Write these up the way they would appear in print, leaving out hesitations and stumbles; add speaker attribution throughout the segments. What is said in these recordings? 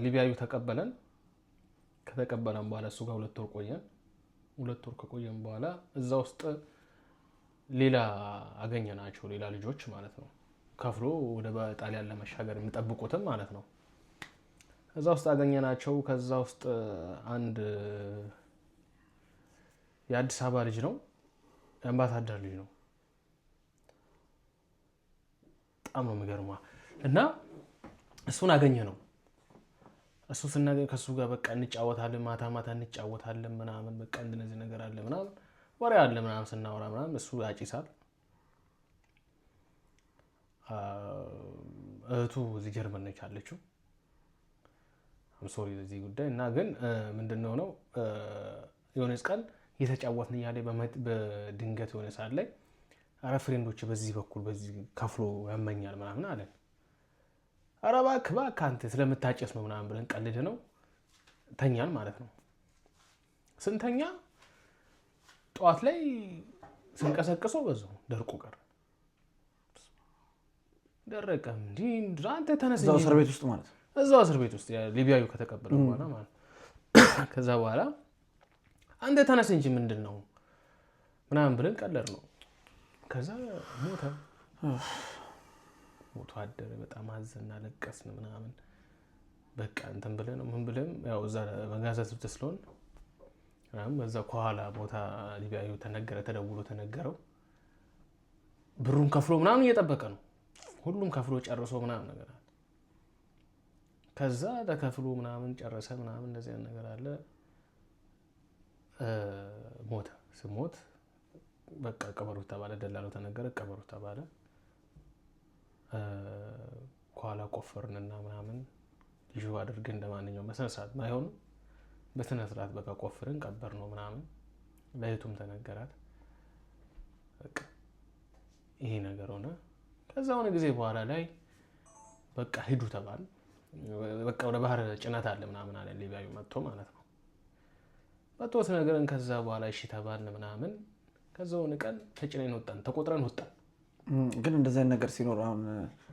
Speaker 1: ሊቢያዩ ተቀበለን። ከተቀበለን በኋላ እሱ ጋር 2 ወር ቆየን። 2 ወር ከቆየን በኋላ እዛ ውስጥ ሌላ አገኘናቸው፣ ሌላ ልጆች ማለት ነው። ከፍሎ ወደ ጣሊያን ለመሻገር የሚጠብቁትም ማለት ነው። እዛ ውስጥ አገኘናቸው። ከዛ ውስጥ አንድ የአዲስ አበባ ልጅ ነው፣ የአምባሳደር ልጅ ነው። በጣም ነው የሚገርማ እና እሱን አገኘ ነው። እሱ ስናገኝ ከእሱ ጋር በቃ እንጫወታለን፣ ማታ ማታ እንጫወታለን ምናምን፣ በቃ እንደነዚህ ነገር አለ ምናምን፣ ወሬ አለ ምናምን፣ ስናወራ ምናምን እሱ ያጭሳል። እህቱ እዚህ ጀርመን ነች አለችው። Sorry ለዚህ ጉዳይ። እና ግን ምንድን ነው ነው የሆነ ቀን እየተጫወትን እያለ በድንገት የሆነ ሰዓት ላይ "አረ friend ኦች፣ በዚህ በኩል በዚህ ከፍሎ ያመኛል" ምናምን አለን። "ኧረ እባክህ እባክህ፣ አንተ ስለምታጨስ ነው" ምናምን ብለን ቀልድ ነው፣ ተኛን ማለት ነው። ስንተኛ ጠዋት ላይ ስንቀሰቅሰው በዛው ደርቆ ቀረ። ደረቀ። እንዲህ አንተ ተነስ።
Speaker 2: እዛው እስር ቤት ውስጥ ማለት ነው?
Speaker 1: እዛው እስር ቤት ውስጥ ሊቢያዩ ከተቀበለ በኋላ ማለት ነው። ከዛ በኋላ "አንተ ተነስ እንጂ ምንድን ነው" ምናምን ብለን ቀለድ ነው። ከዛ ሞተ። ሞቶ አደረ። በጣም አዘን፣ አለቀስን ምናምን፣ በቃ እንትን ብለን ምን ብለን ያው እዛ መጋዘን ውስጥ ስለሆን ምናምን በዛ ከኋላ ቦታ ሊቢያዩ ተነገረ፣ ተደውሎ ተነገረው። ብሩን ከፍሎ ምናምን እየጠበቀ ነው። ሁሉም ከፍሎ ጨርሶ ምናምን ነገር አለ። ከዛ ተከፍሎ ምናምን ጨረሰ ምናምን እንደዚህ አይነት ነገር አለ። ሞተ። ስሞት በቃ ቅበሩት ተባለ። ደላሎ ተነገረ፣ ቅበሩት ተባለ። ከኋላ ቆፈርንና ምናምን ልጁ አድርገን እንደማንኛውም በስነ ስርዓት ባይሆንም በስነ ስርዓት በቃ ቆፍርን ቀበር ነው ምናምን። ለእህቱም ተነገራት። በቃ ይሄ ነገር ሆነ። ከዛ ሆነ ጊዜ በኋላ ላይ በቃ ሂዱ ተባል። በቃ ወደ ባህር ጭነት አለ ምናምን አለ ሊቢያዊ መጥቶ ማለት ነው። መጥቶ ነገርን ከዛ በኋላ እሺ ተባልን ምናምን። ከዛ ሆነ ቀን ተጭነን ወጣን፣ ተቆጥረን ወጣን።
Speaker 2: ግን እንደዚህ አይነት ነገር ሲኖር አሁን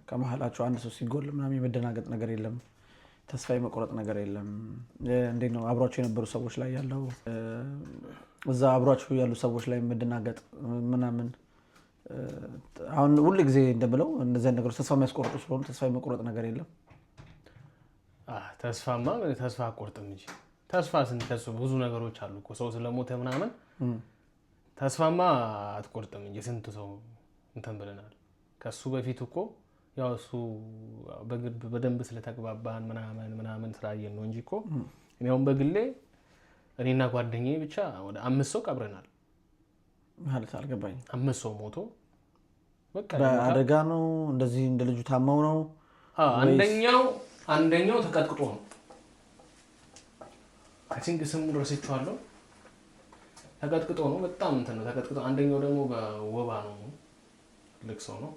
Speaker 2: ከመሀላቸው አንድ ሰው ሲጎል ምናምን የመደናገጥ ነገር የለም፣ ተስፋ የመቁረጥ ነገር የለም? እንዴት ነው አብሯቸው የነበሩ ሰዎች ላይ ያለው፣ እዛ አብሯቸው ያሉ ሰዎች ላይ መደናገጥ ምናምን? አሁን ሁል ጊዜ እንደምለው እንደዚህ አይነት ነገሮች ተስፋ የሚያስቆርጡ ስለሆኑ ተስፋ የመቁረጥ ነገር የለም?
Speaker 1: ተስፋማ ተስፋ አቆርጥም እንጂ፣ ተስፋ ስንት ብዙ ነገሮች አሉ እኮ፣ ሰው ስለሞተ ምናምን ተስፋማ አትቆርጥም እንጂ ስንት ሰው እንትን ብለናል። ከሱ በፊት እኮ ያው እሱ በደንብ ስለተግባባን ምናምን ምናምን ስላየን ነው እንጂ እኮ እኔ አሁን በግሌ እኔና ጓደኛዬ ብቻ ወደ አምስት ሰው ቀብረናል።
Speaker 2: ማለት አልገባኝም።
Speaker 1: አምስት ሰው ሞቶ በቃ።
Speaker 2: በአደጋ ነው፣ እንደዚህ እንደ ልጁ ታመው ነው?
Speaker 1: አንደኛው ተቀጥቅጦ ነው። I think ስሙን ረስቼዋለሁ። ተቀጥቅጦ ነው። በጣም እንትን ነው፣ ተቀጥቅጦ። አንደኛው ደግሞ በወባ ነው። ትልቅ ሰው ነው።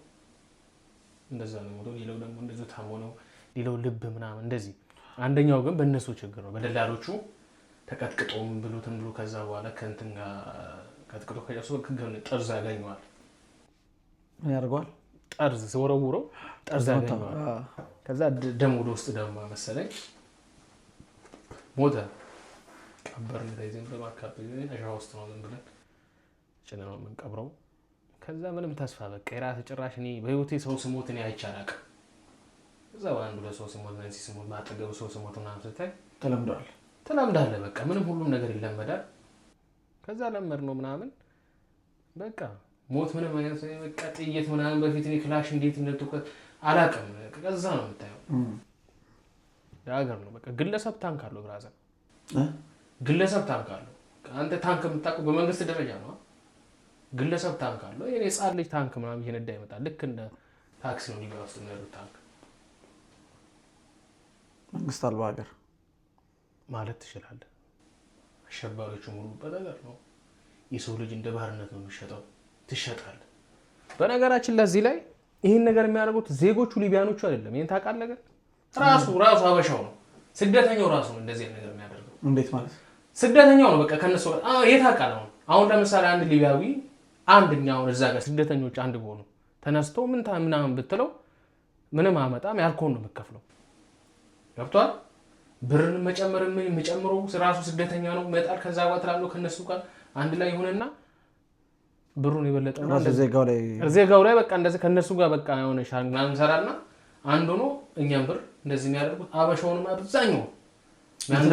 Speaker 1: እንደዛ ነው ሞቶ። ሌላው ደግሞ እንደዚሁ ታሞ ነው። ሌላው ልብ ምናምን እንደዚህ። አንደኛው ግን በእነሱ ችግር ነው። በደላሎቹ ተቀጥቅጦ ምን ብሎ እንትን ብሎ ከዛ በኋላ ከእንትን ጋር ቀጥቅጦ ከጨርሶ ጠርዝ ያገኘዋል።
Speaker 2: ምን ያደርገዋል?
Speaker 1: ጠርዝ ሲወረውረው ጠርዝ ያገኘዋል። ከዛ ደም ወደ ውስጥ ደማ መሰለኝ፣ ሞተ። ቀበርን። ተይዘን በማካበድ አሸዋ ውስጥ ነው ዝም ብለን ጭነን ነው የምንቀብረው። ከዛ ምንም ተስፋ በቃ የራስህ ጭራሽ እኔ በህይወቴ ሰው ስሞት እኔ አይቼ አላውቅም። እዛ በአንድ ሁለት ሰው ስሞት፣ ነንሲ ስሞት፣ በአጠገቡ ሰው ስሞት ምናምን ስታይ
Speaker 2: ተለምደዋል።
Speaker 1: ትለምዳለህ። በቃ ምንም ሁሉም ነገር ይለመዳል። ከዛ ለመድ ነው ምናምን፣ በቃ ሞት ምንም አይነት በቃ ጥይት ምናምን በፊት እኔ ክላሽ እንዴት እንደተኮ አላውቅም። ከዛ ነው የምታየው። የሀገር ነው በቃ። ግለሰብ ታንክ አለው brother፣ ግለሰብ ታንክ አለው። አንተ ታንክ የምታውቀው በመንግስት ደረጃ ነው። ግለሰብ ታንክ አለው። ይሄ ህፃን ልጅ ታንክ ምናምን እየነዳ ይመጣል። ልክ እንደ ታክሲ ነው ሊቢያ ውስጥ የሚነዱት ታንክ።
Speaker 2: መንግስት አልባ ሀገር
Speaker 1: ማለት ትችላለህ። አሸባሪዎቹ ሙሉበት ሀገር ነው። የሰው ልጅ እንደ ባርነት ነው የሚሸጠው። ትሸጣለህ። በነገራችን ለዚህ ላይ ይህን ነገር የሚያደርጉት ዜጎቹ ሊቢያኖቹ አይደለም። ይህን ታውቃለህ? ግን ራሱ ራሱ ሀበሻው ነው፣ ስደተኛው ራሱ ነው እንደዚህ ነገር የሚያደርገው።
Speaker 2: እንዴት ማለት?
Speaker 1: ስደተኛው ነው በቃ ከነሱ ጋር የት አውቃለህ? አሁን ለምሳሌ አንድ ሊቢያዊ አንደኛውን እዛ ጋር ስደተኞች አንድ በሆኑ ተነስቶ ምን ምናምን ብትለው ምንም አመጣም፣ ያልከውን ነው የምከፍለው። ገብቷል። ብርን መጨመር ምን የሚጨምረው ራሱ ስደተኛ ነው መጣል። ከዛ ጋር ትላለው ከነሱ ጋር አንድ ላይ ይሁንና ብሩን የበለጠ ዜጋው ላይ በቃ እንደዚህ ከነሱ ጋር በቃ የሆነ ሻል ምናምን ሰራና አንድ ሆኖ እኛም ብር እንደዚህ የሚያደርጉት አበሻውንም አብዛኛው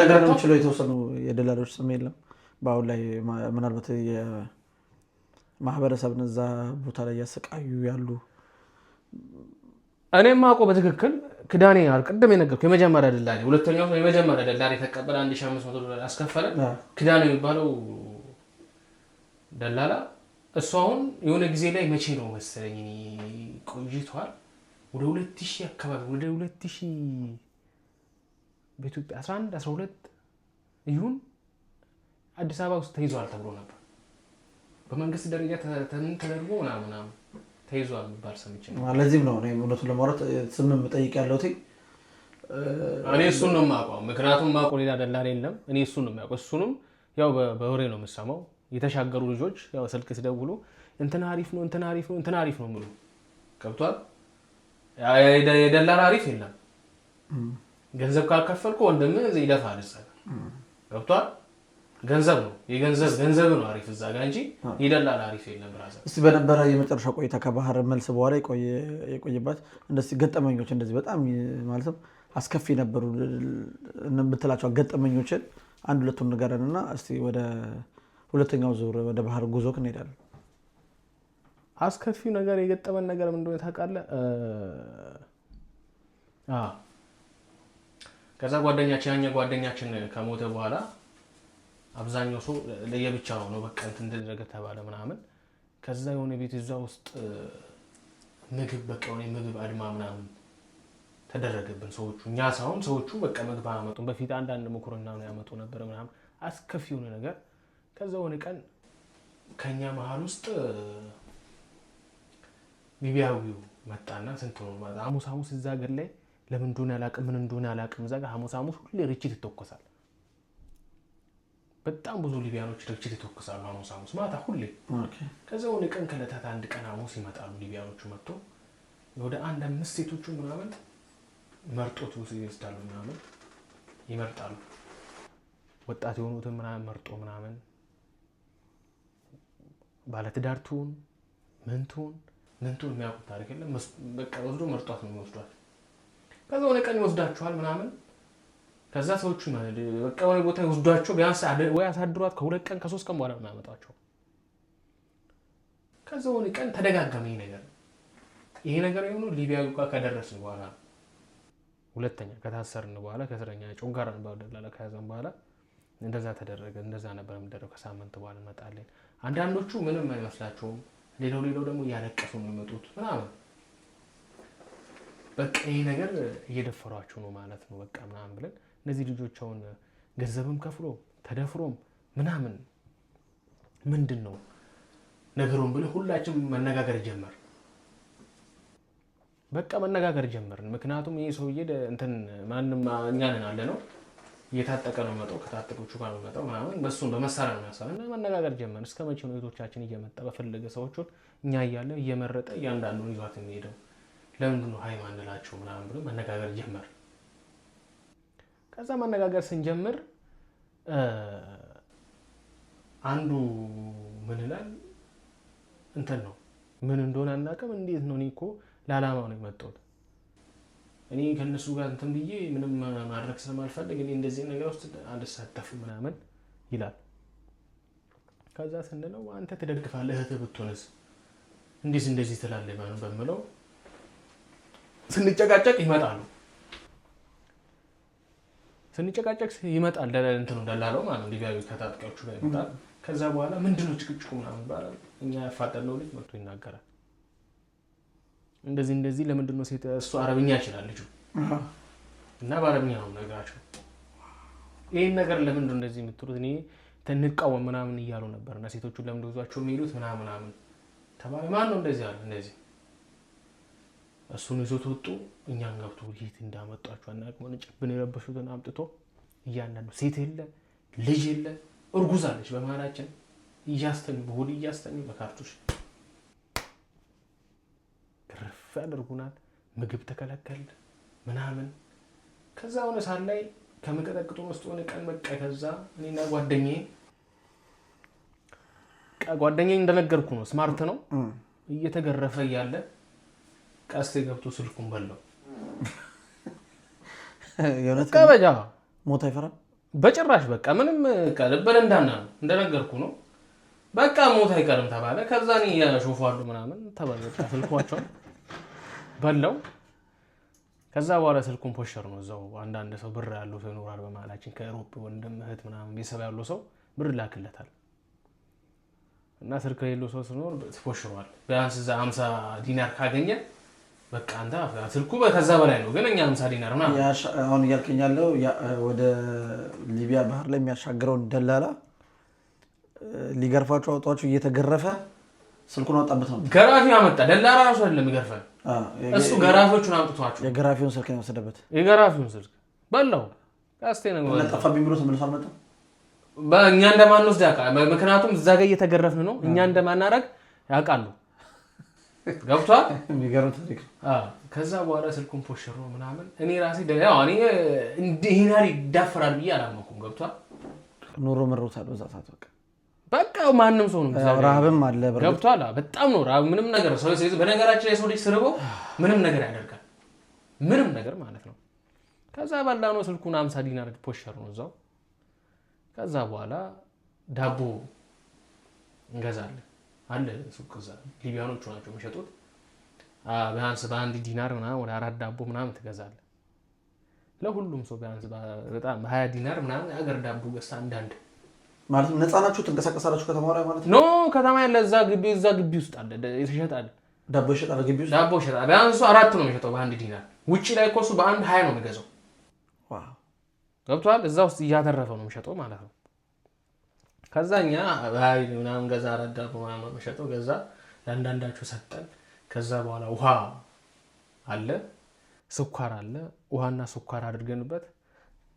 Speaker 2: ነገር ነው ችሎ የተወሰኑ የደላሎች ስም የለም። በአሁን ላይ ምናልባት የማህበረሰብን እዛ ቦታ ላይ እያሰቃዩ ያሉ
Speaker 1: እኔም አውቀው በትክክል ክዳኔ ቅድም የነገርኩህ የመጀመሪያ ደላሪ፣ ሁለተኛው የመጀመሪያ ደላሪ የተቀበለ $1500 አስከፈለ። ክዳኔ የሚባለው ደላላ እሱ አሁን የሆነ ጊዜ ላይ መቼ ነው መሰለኝ ቆይቷል፣ ወደ 2000 አካባቢ ወደ 2000 በኢትዮጵያ 11 12 ይሁን አዲስ አበባ ውስጥ ተይዟል ተብሎ ነበር። በመንግስት ደረጃ ተደርጎ ምናምን ተይዟል የሚባል ሰምቼ ነው።
Speaker 2: ለዚህም ነው እኔ እውነቱን ለማውራት ስም የምጠይቅ ያለሁት
Speaker 1: እኔ እሱን ነው የማውቀው። ምክንያቱም የማውቀው ሌላ ደላላ የለም። እኔ እሱን ነው የማውቀው። እሱንም ያው በወሬ ነው የምሰማው። የተሻገሩ ልጆች ያው ስልክ ሲደውሉ እንትና አሪፍ ነው፣ እንትና አሪፍ ነው፣ እንትና አሪፍ ነው የሚሉ ገብቷል። የደላላ አሪፍ የለም። ገንዘብ ካልከፈልኩ ወንድምህ ይደፋል እዛ ጋር ገብቷል። ገንዘብ ነው የገንዘብ ገንዘብ ነው አሪፍ እዛ ጋር እንጂ የደላላ አሪፍ የለም። brother
Speaker 2: እስቲ በነበረ የመጨረሻ ቆይታ ከባህር መልስ በኋላ የቆየባት እንደዚህ ገጠመኞች እንደዚህ በጣም ማለትም አስከፊ ነበሩ የምትላቸው ገጠመኞችን አንድ ሁለቱን ንገረንና እስቲ ወደ ሁለተኛው ዙር ወደ ባህር ጉዞ እንሄዳለን።
Speaker 1: አስከፊው ነገር የገጠመን ነገር ምን እንደሆነ ታውቃለህ? ከዛ ጓደኛችን ያኛ ጓደኛችን ከሞተ በኋላ አብዛኛው ሰው ለየብቻው ነው በቃ እንትን ተደረገ ተባለ ምናምን። ከዛ የሆነ ቤት እዛ ውስጥ ምግብ በቃ የሆነ ምግብ አድማ ምናምን ተደረገብን። ሰዎቹ እኛ ሳይሆን ሰዎቹ በቃ ምግብ አያመጡም። በፊት አንዳንድ ምኩርና ነው ያመጡ ነበር ምናምን አስከፊ የሆነ ነገር። ከዛ የሆነ ቀን ከኛ መሀል ውስጥ ሊቢያዊው መጣና ስንት ነው ሐሙስ ሐሙስ እዛ ሀገር ላይ ለምን እንደሆነ አላውቅም፣ ምን እንደሆነ አላውቅም። እዛ ጋር ሐሙስ ሐሙስ ሁሌ ርችት ይተኮሳል። በጣም ብዙ ሊቢያኖች ርችት ይተኩሳሉ ሐሙስ ሐሙስ ማታ ሁሌ። ከዛ የሆነ ቀን ከዕለታት አንድ ቀን ሐሙስ ይመጣሉ ሊቢያኖቹ መጥቶ ወደ አንድ 5 ሴቶቹ ምናምን መርጦት ይወስዳሉ ምናምን ይመርጣሉ። ወጣት የሆኑትን ምናምን መርጦ ምናምን ባለትዳር ትሁን ምን ትሁን ምን ትሁን የሚያውቁት ታሪክ የለም። በቃ ወስዶ መርጧት ነው የሚወስዷት። ከዛ የሆነ ቀን ይወስዳቸዋል ምናምን። ከዛ ሰዎቹ በቃ የሆነ ቦታ ይወስዷቸው ቢያንስ ወይ አሳድሯት ከ2 ቀን ከ3 ቀን በኋላ ነው የሚያመጧቸው። ከዛ የሆነ ቀን ተደጋገመ ይሄ ነገር። ይሄ ነገር የሆነው ሊቢያ ጋር ከደረስን በኋላ ነው። ሁለተኛ ከታሰርን በኋላ ከእስረኛ ጮጋራ ነው ደላላ ከያዘን በኋላ እንደዛ ተደረገ። እንደዛ ነበር የሚደረገው። ከሳምንት በኋላ እንመጣለን። አንዳንዶቹ ምንም አይመስላቸውም፣ ሌላው ደግሞ እያለቀሱ ነው የሚመጡት ምናምን። በቃ ይሄ ነገር እየደፈሯቸው ነው ማለት ነው በቃ ምናምን ብለን እነዚህ ልጆች አሁን ገንዘብም ከፍሎ ተደፍሮም ምናምን ምንድነው ነገሩን ብለን ሁላችንም መነጋገር ጀመር። በቃ መነጋገር ጀመርን። ምክንያቱም ይሄ ሰውዬ እንትን ማንም እኛ ነን አለ ነው እየታጠቀ ነው የሚመጣው፣ ከታጠቆቹ ጋር ነው የሚመጣው ምናምን፣ በሱን በመሳሪያ ነው የሚያሳየው። እና መነጋገር ጀመርን። እስከ መቼ ነው እህቶቻችን እየመጣ በፈለገ ሰዎቹን እኛ እያለ እየመረጠ እያንዳንዱን ይዟት የሚሄደው? ለምንድን ነው ሀይ ማንላቸው ምናምን ብሎ መነጋገር ጀመር። ከዛ መነጋገር ስንጀምር አንዱ ምን ይላል እንትን ነው ምን እንደሆነ አናውቅም። እንዴት ነው እኔ እኮ ለዓላማው ነው የመጣሁት፣ እኔ ከነሱ ጋር እንትን ብዬ ምንም ማድረግ ስለማልፈልግ እኔ እንደዚህ ነገር ውስጥ አልሳተፍም ምናምን ይላል። ከዛ ስንለው አንተ ትደግፋለህ እህትህ ብትሆንስ እንዴት እንደዚህ ትላለህ ምናምን በምለው ስንጨቃጨቅ ይመጣሉ። ስንጨቃጨቅ ይመጣል እንትኑ ደላላው ማለት ነው ሊቢያዊ ከታጣቂዎቹ ጋር ይመጣል። ከዛ በኋላ ምንድነው ጭቅጭቁ ምናምን ይባላል። እኛ ያፋጠነው ልጅ መጥቶ ይናገራል። እንደዚህ እንደዚህ ለምንድነው ሴት እሱ አረብኛ ይችላል ልጁ እና በአረብኛ ነው ነገራቸው። ይሄን ነገር ለምንድነው እንደዚህ የምትሉት? እኔ ተንቃወም ምናምን እያሉ ነበር። እና ሴቶቹን ለምንድነው ይዟቸው የሚሄዱት ምናምን ምናምን ተባለ። ማን ነው እንደዚህ ያለ? እንደዚህ እሱን ይዞት ወጡ። እኛን ገብቶ የት እንዳመጧቸው አናውቅም። ጭብን የለበሱትን አምጥቶ እያንዳንዱ ሴት የለ ልጅ የለ እርጉዝ አለች በመሀላችን እያስተኙ በሆድ እያስተኙ በካርቱሽ ግርፍ ያደርጉናል። ምግብ ተከለከል ምናምን። ከዛ ሆነ ሰዓት ላይ ከመቀጠቅጡን ውስጥ ሆነ ቀን በቃ ከዛ እኔና ጓደኛዬ ጓደኛዬ እንደነገርኩ ነው፣ smart ነው። እየተገረፈ እያለ ቀስቴ ገብቶ ስልኩን በላው። ቀበጃ
Speaker 2: ሞት አይፈራም
Speaker 1: በጭራሽ። በቃ ምንም በደንዳና ነው እንደነገርኩ ነው። በቃ ሞት አይቀርም ተባለ። ከዛ እኔ ያሾፋሉ ምናምን ተባለ። በቃ ስልኳቸውን በላው። ከዛ በኋላ ስልኩን ፖሸር ነው እዛው። አንዳንድ ሰው ብር ያለው ሰው ይኖራል በመሀላችን፣ ከ Europe ወንድም እህት ምናምን ቤተሰብ ያለው ሰው ብር ላክለታል። እና ስልክ የሌለው ሰው ሲኖር ፖሽሯል። ቢያንስ እዛ 50 ዲናር ካገኘ በቃ አንተ ስልኩ ከዛ በላይ ነው፣ ግን እኛ 50 ዲናር ምናምን።
Speaker 2: አሁን እያልከኝ ያለው ወደ ሊቢያ ባህር ላይ የሚያሻግረውን ደላላ ሊገርፋቸው አውጧቸው እየተገረፈ ስልኩን አወጣበት ነው።
Speaker 1: ገራፊ አመጣ። ደላላ ራሱ አይደለም ይገርፈን፣ እሱ ገራፊዎቹን አምጥቷቸው
Speaker 2: የገራፊውን ስልክ ነው የወሰደበት።
Speaker 1: የገራፊውን ስልክ በላው። ቀስቴ ነው
Speaker 2: ጠፋብኝ ብሎ ተመልሶ አልመጣም።
Speaker 1: እኛ እንደማንወስድ ያውቃል። ምክንያቱም እዛ ጋር እየተገረፍን ነው፣ እኛ እንደማናረግ ያውቃሉ። ገብቷል።
Speaker 2: የሚገርም ታሪክ ነው።
Speaker 1: ከዛ በኋላ ስልኩን ፖሸር ነው ምናምን። እኔ ራሴ እኔ ይሄን ያህል ይዳፈራል ብዬ አላመንኩም። ገብቷል።
Speaker 2: ኑሮ መሮታል በዛ ሰዓት። በቃ
Speaker 1: በቃ ማንም ሰው ነው፣
Speaker 2: ረሃብም አለ።
Speaker 1: ገብቷል። በጣም ነው ረሃብ፣ ምንም ነገር ሰው። በነገራችን ላይ የሰው ልጅ ስርበው ምንም ነገር ያደርጋል፣ ምንም ነገር ማለት ነው። ከዛ በላ ነው ስልኩን 50 ዲናር ፖሸር ነው እዛው። ከዛ በኋላ ዳቦ እንገዛለን አለ ሱቅ እዛ ሊቢያኖቹ ናቸው የሚሸጡት። ቢያንስ በ1 ዲናር ምናምን ወደ 4 ዳቦ ምናምን ትገዛለህ ለሁሉም ሰው ቢያንስ በጣም 20 ዲናር ምናምን የሀገር ዳቦ ገዝተህ አንዳንድ
Speaker 2: ማለት ነው። ነፃ ናችሁ ትንቀሳቀሳላችሁ ከተማ ላይ ማለት
Speaker 1: ነው? No ከተማ ያለ እዛ ግቢ እዛ ግቢ ውስጥ አለ ይሸጣል፣
Speaker 2: ዳቦ ይሸጣል፣ ግቢ ውስጥ
Speaker 1: ዳቦ ይሸጣል። ቢያንስ እሱ 4 ነው የሚሸጠው በ1 ዲናር። ውጪ ላይ እኮ እሱ በአንድ 20 ነው የሚገዛው።
Speaker 2: Wow
Speaker 1: ገብቷል። እዛ ውስጥ እያተረፈ ነው የሚሸጠው ማለት ነው። ከዛ እኛ ምናምን ገዛ 4 ዳቦ ምናምን የሚሸጠው ገዛ ለአንዳንዳችሁ ሰጠን። ከዛ በኋላ ውሃ አለ ስኳር አለ። ውሃና ስኳር አድርገንበት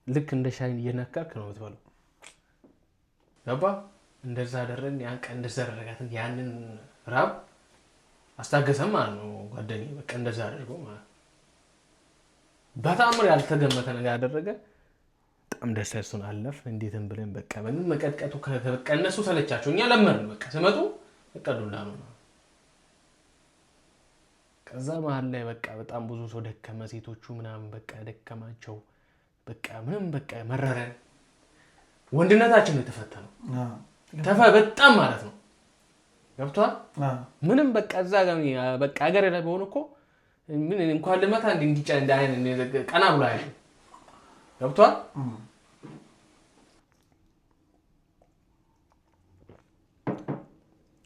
Speaker 1: ልክ እንደ ሻይ እየነከርክ ነው የምትበለው። ገባ? እንደዛ አደረግን። ያን ቀን እንደዛ አደረጋትን ያንን ራብ አስታገሰም ማለት ነው ጓደኛዬ። በቃ እንደዛ አደርገው ማለት ነው። በተአምር ያልተገመተ ነገር አደረገ። በጣም ደስ እሱን አለፍ እንዴትም ብለን በቃ ምንም መቀጥቀጡ በቃ እነሱ ሰለቻቸው፣ እኛ ለመድን። በቃ ስመጡ በቃ ዱላ ነው። ከዛ መሀል ላይ በቃ በጣም ብዙ ሰው ደከመ፣ ሴቶቹ ምናምን በቃ ደከማቸው። በቃ ምንም በቃ መረረን። ወንድነታችን ነው የተፈተነው በጣም ማለት ነው። ገብቷል። ምንም በቃ እዛ ጋር በቃ ሀገር ላይ በሆነ እኮ ምን እንኳን ልመታ እንዲጫ ቀና ብሎ አያውቅም። ገብቷል።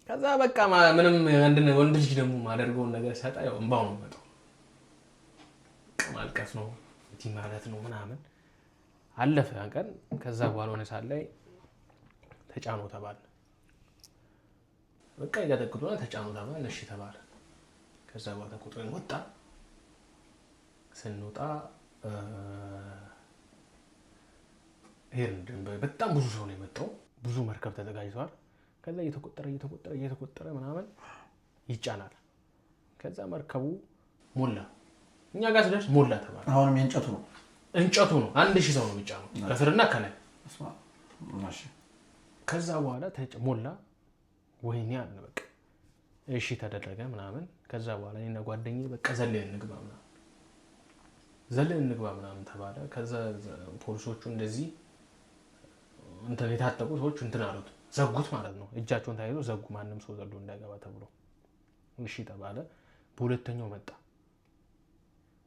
Speaker 1: ከዛ በቃ ምንም ወንድ ልጅ ደግሞ ማደርገውን ነገር ሲያጣ ያው እንባው ነው የሚመጣው። ማልቀስ ነው እንዲህ ማለት ነው ምናምን አለፈ ያን ቀን። ከዛ በኋላ ሆነ ሰዓት ላይ ተጫኖ ተባለ። በቃ ይቀጠቅጡና ተጫኖ ተባለ። እሺ ተባለ። ከዛ በኋላ ተቆጥረን ወጣ። ስንወጣ ሄድን። በጣም ብዙ ሰው ነው የመጣው። ብዙ መርከብ ተዘጋጅቷል። ከዛ እየተቆጠረ እየተቆጠረ እየተቆጠረ ምናምን ይጫናል። ከዛ መርከቡ ሞላ። እኛ ጋር ሲደርስ ሞላ ተባለ።
Speaker 2: አሁንም የእንጨቱ ነው
Speaker 1: እንጨቱ ነው። 1000 ሰው ነው የሚጫነው ከስርና ከላይ። ከዛ በኋላ ሞላ። ወይኔ አለ በቃ እሺ ተደረገ ምናምን። ከዛ በኋላ እኔና ጓደኛዬ በቃ ዘለን እንግባ ምናምን ዘለን እንግባ ምናምን ተባለ። ከዛ ፖሊሶቹ እንደዚህ እንትን የታጠቁ ሰዎች እንትን አሉት ዘጉት ማለት ነው። እጃቸውን ተያይዞ ዘጉ፣ ማንም ሰው ዘሎ እንዳይገባ ተብሎ እሺ ተባለ። በሁለተኛው መጣ።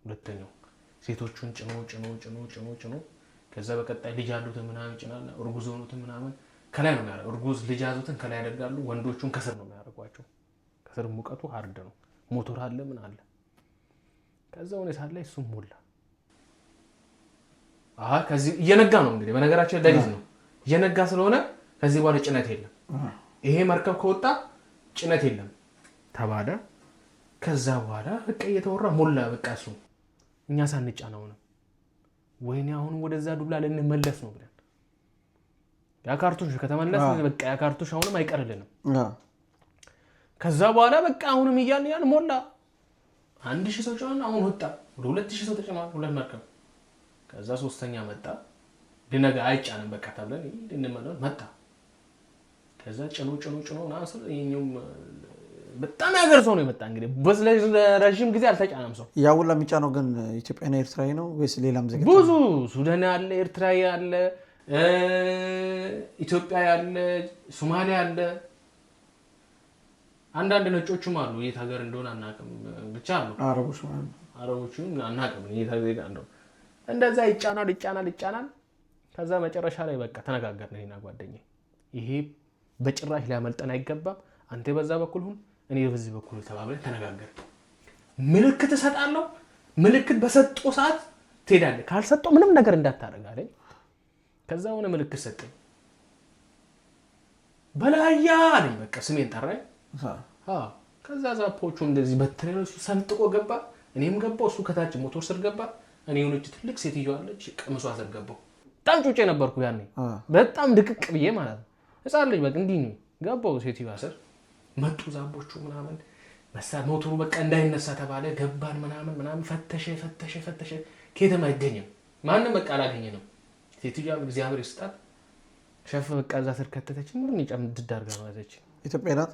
Speaker 1: ሁለተኛው ሴቶቹን ጭኖ ጭኖ ጭኖ ጭኖ ጭኖ ከዛ በቀጣይ ልጅ ያሉትን ምናምን ጭናል። እርጉዝ ሆኑትን ምናምን ከላይ ነው የሚያደርገው። እርጉዝ ልጅ ያዙትን ከላይ ያደርጋሉ። ወንዶቹን ከስር ነው የሚያደርጓቸው። ከስር ሙቀቱ hard ነው። ሞቶር አለ ምን አለ። ከዛ ሆነ ሰዓት ላይ እሱም ሞላ። ከዚህ እየነጋ ነው እንግዲህ፣ በነገራችን ሌሊት ነው እየነጋ ስለሆነ ከዚህ በኋላ ጭነት የለም። ይሄ መርከብ ከወጣ ጭነት የለም ተባለ። ከዛ በኋላ በቃ እየተወራ ሞላ። በቃ እሱ እኛ ሳንጫነው ነው። ወይኔ አሁን ወደዛ ዱላ ልንመለስ ነው ብለን ያ ካርቱሽ ከተመለስ በቃ ያ ካርቱሽ አሁንም አይቀርልንም። ከዛ በኋላ በቃ አሁንም እያልን ያን ሞላ። 1000 ሰው ጫን፣ አሁን ወጣ ወደ 2000 ሰው ተጭኗል። ሁለት መርከብ። ከዛ ሶስተኛ መጣ። ሊነጋ አይጫንም በቃ ተብለን ልንመለስ መጣ። ከዛ ጭኖ ጭኖ ጭኖ ምናምን ስል ይኸኛውም በጣም ያገር ሰው ነው የመጣ። እንግዲህ ረዥም ጊዜ አልተጫነም ሰው።
Speaker 2: ያ ሁላ የሚጫነው ግን ኢትዮጵያና ኤርትራዊ ነው ወይስ ሌላም ዜጋ?
Speaker 1: ብዙ ሱዳን ያለ፣ ኤርትራዊ ያለ፣ ኢትዮጵያ ያለ፣ ሶማሊያ ያለ፣ አንዳንድ ነጮችም አሉ። የት ሀገር እንደሆነ አናውቅም፣ ብቻ አሉ።
Speaker 2: አረቦች ማለት ነው።
Speaker 1: አረቦቹም አናውቅም የት ዜጋ እንደሆነ። እንደዛ ይጫናል ይጫናል ይጫናል። ከዛ መጨረሻ ላይ በቃ ተነጋገርን እኔና ጓደኛዬ፣ ይሄ በጭራሽ ሊያመልጠን አይገባም። አንተ በዛ በኩል ሁን፣ እኔ በዚህ በኩል ተባብለን ተነጋገርን። ምልክት እሰጣለሁ፣ ምልክት በሰጠው ሰዓት ትሄዳለህ፣ ካልሰጠው ምንም ነገር እንዳታደርግ አለኝ። ከዛ ሆነ ምልክት ሰጠኝ። በላያ አለኝ። በቃ ስሜን ጠራኝ። ከዛ ዛፖቹ እንደዚህ በትረን እሱ ሰንጥቆ ገባ፣ እኔም ገባው። እሱ ከታች ሞቶር ስር ገባ፣ እኔ የሆነች ትልቅ ሴትዮ አለች ቀምሷ ስር ገባው። በጣም ጩጬ ነበርኩ ያኔ፣ በጣም ድቅቅ ብዬ ማለት ነው። ህፃን ልጅ በቃ እንዲህ ነው። ገባው ሴትዮዋ ስር መጡ ዛቦቹ ምናምን ሞቶሩ በቃ እንዳይነሳ ተባለ። ገባን ምናምን ምናምን ፈተሸ ፈተሸ ፈተሸ፣ ከየትም አይገኝም። ማንም በቃ አላገኘንም። ሴትዮዋ እግዚአብሔር ይስጣት ሸፍ በቃ እዛ ስር ከተተች። ምን ጨምድድ አድርጋ ያዘች።
Speaker 2: ኢትዮጵያ ናት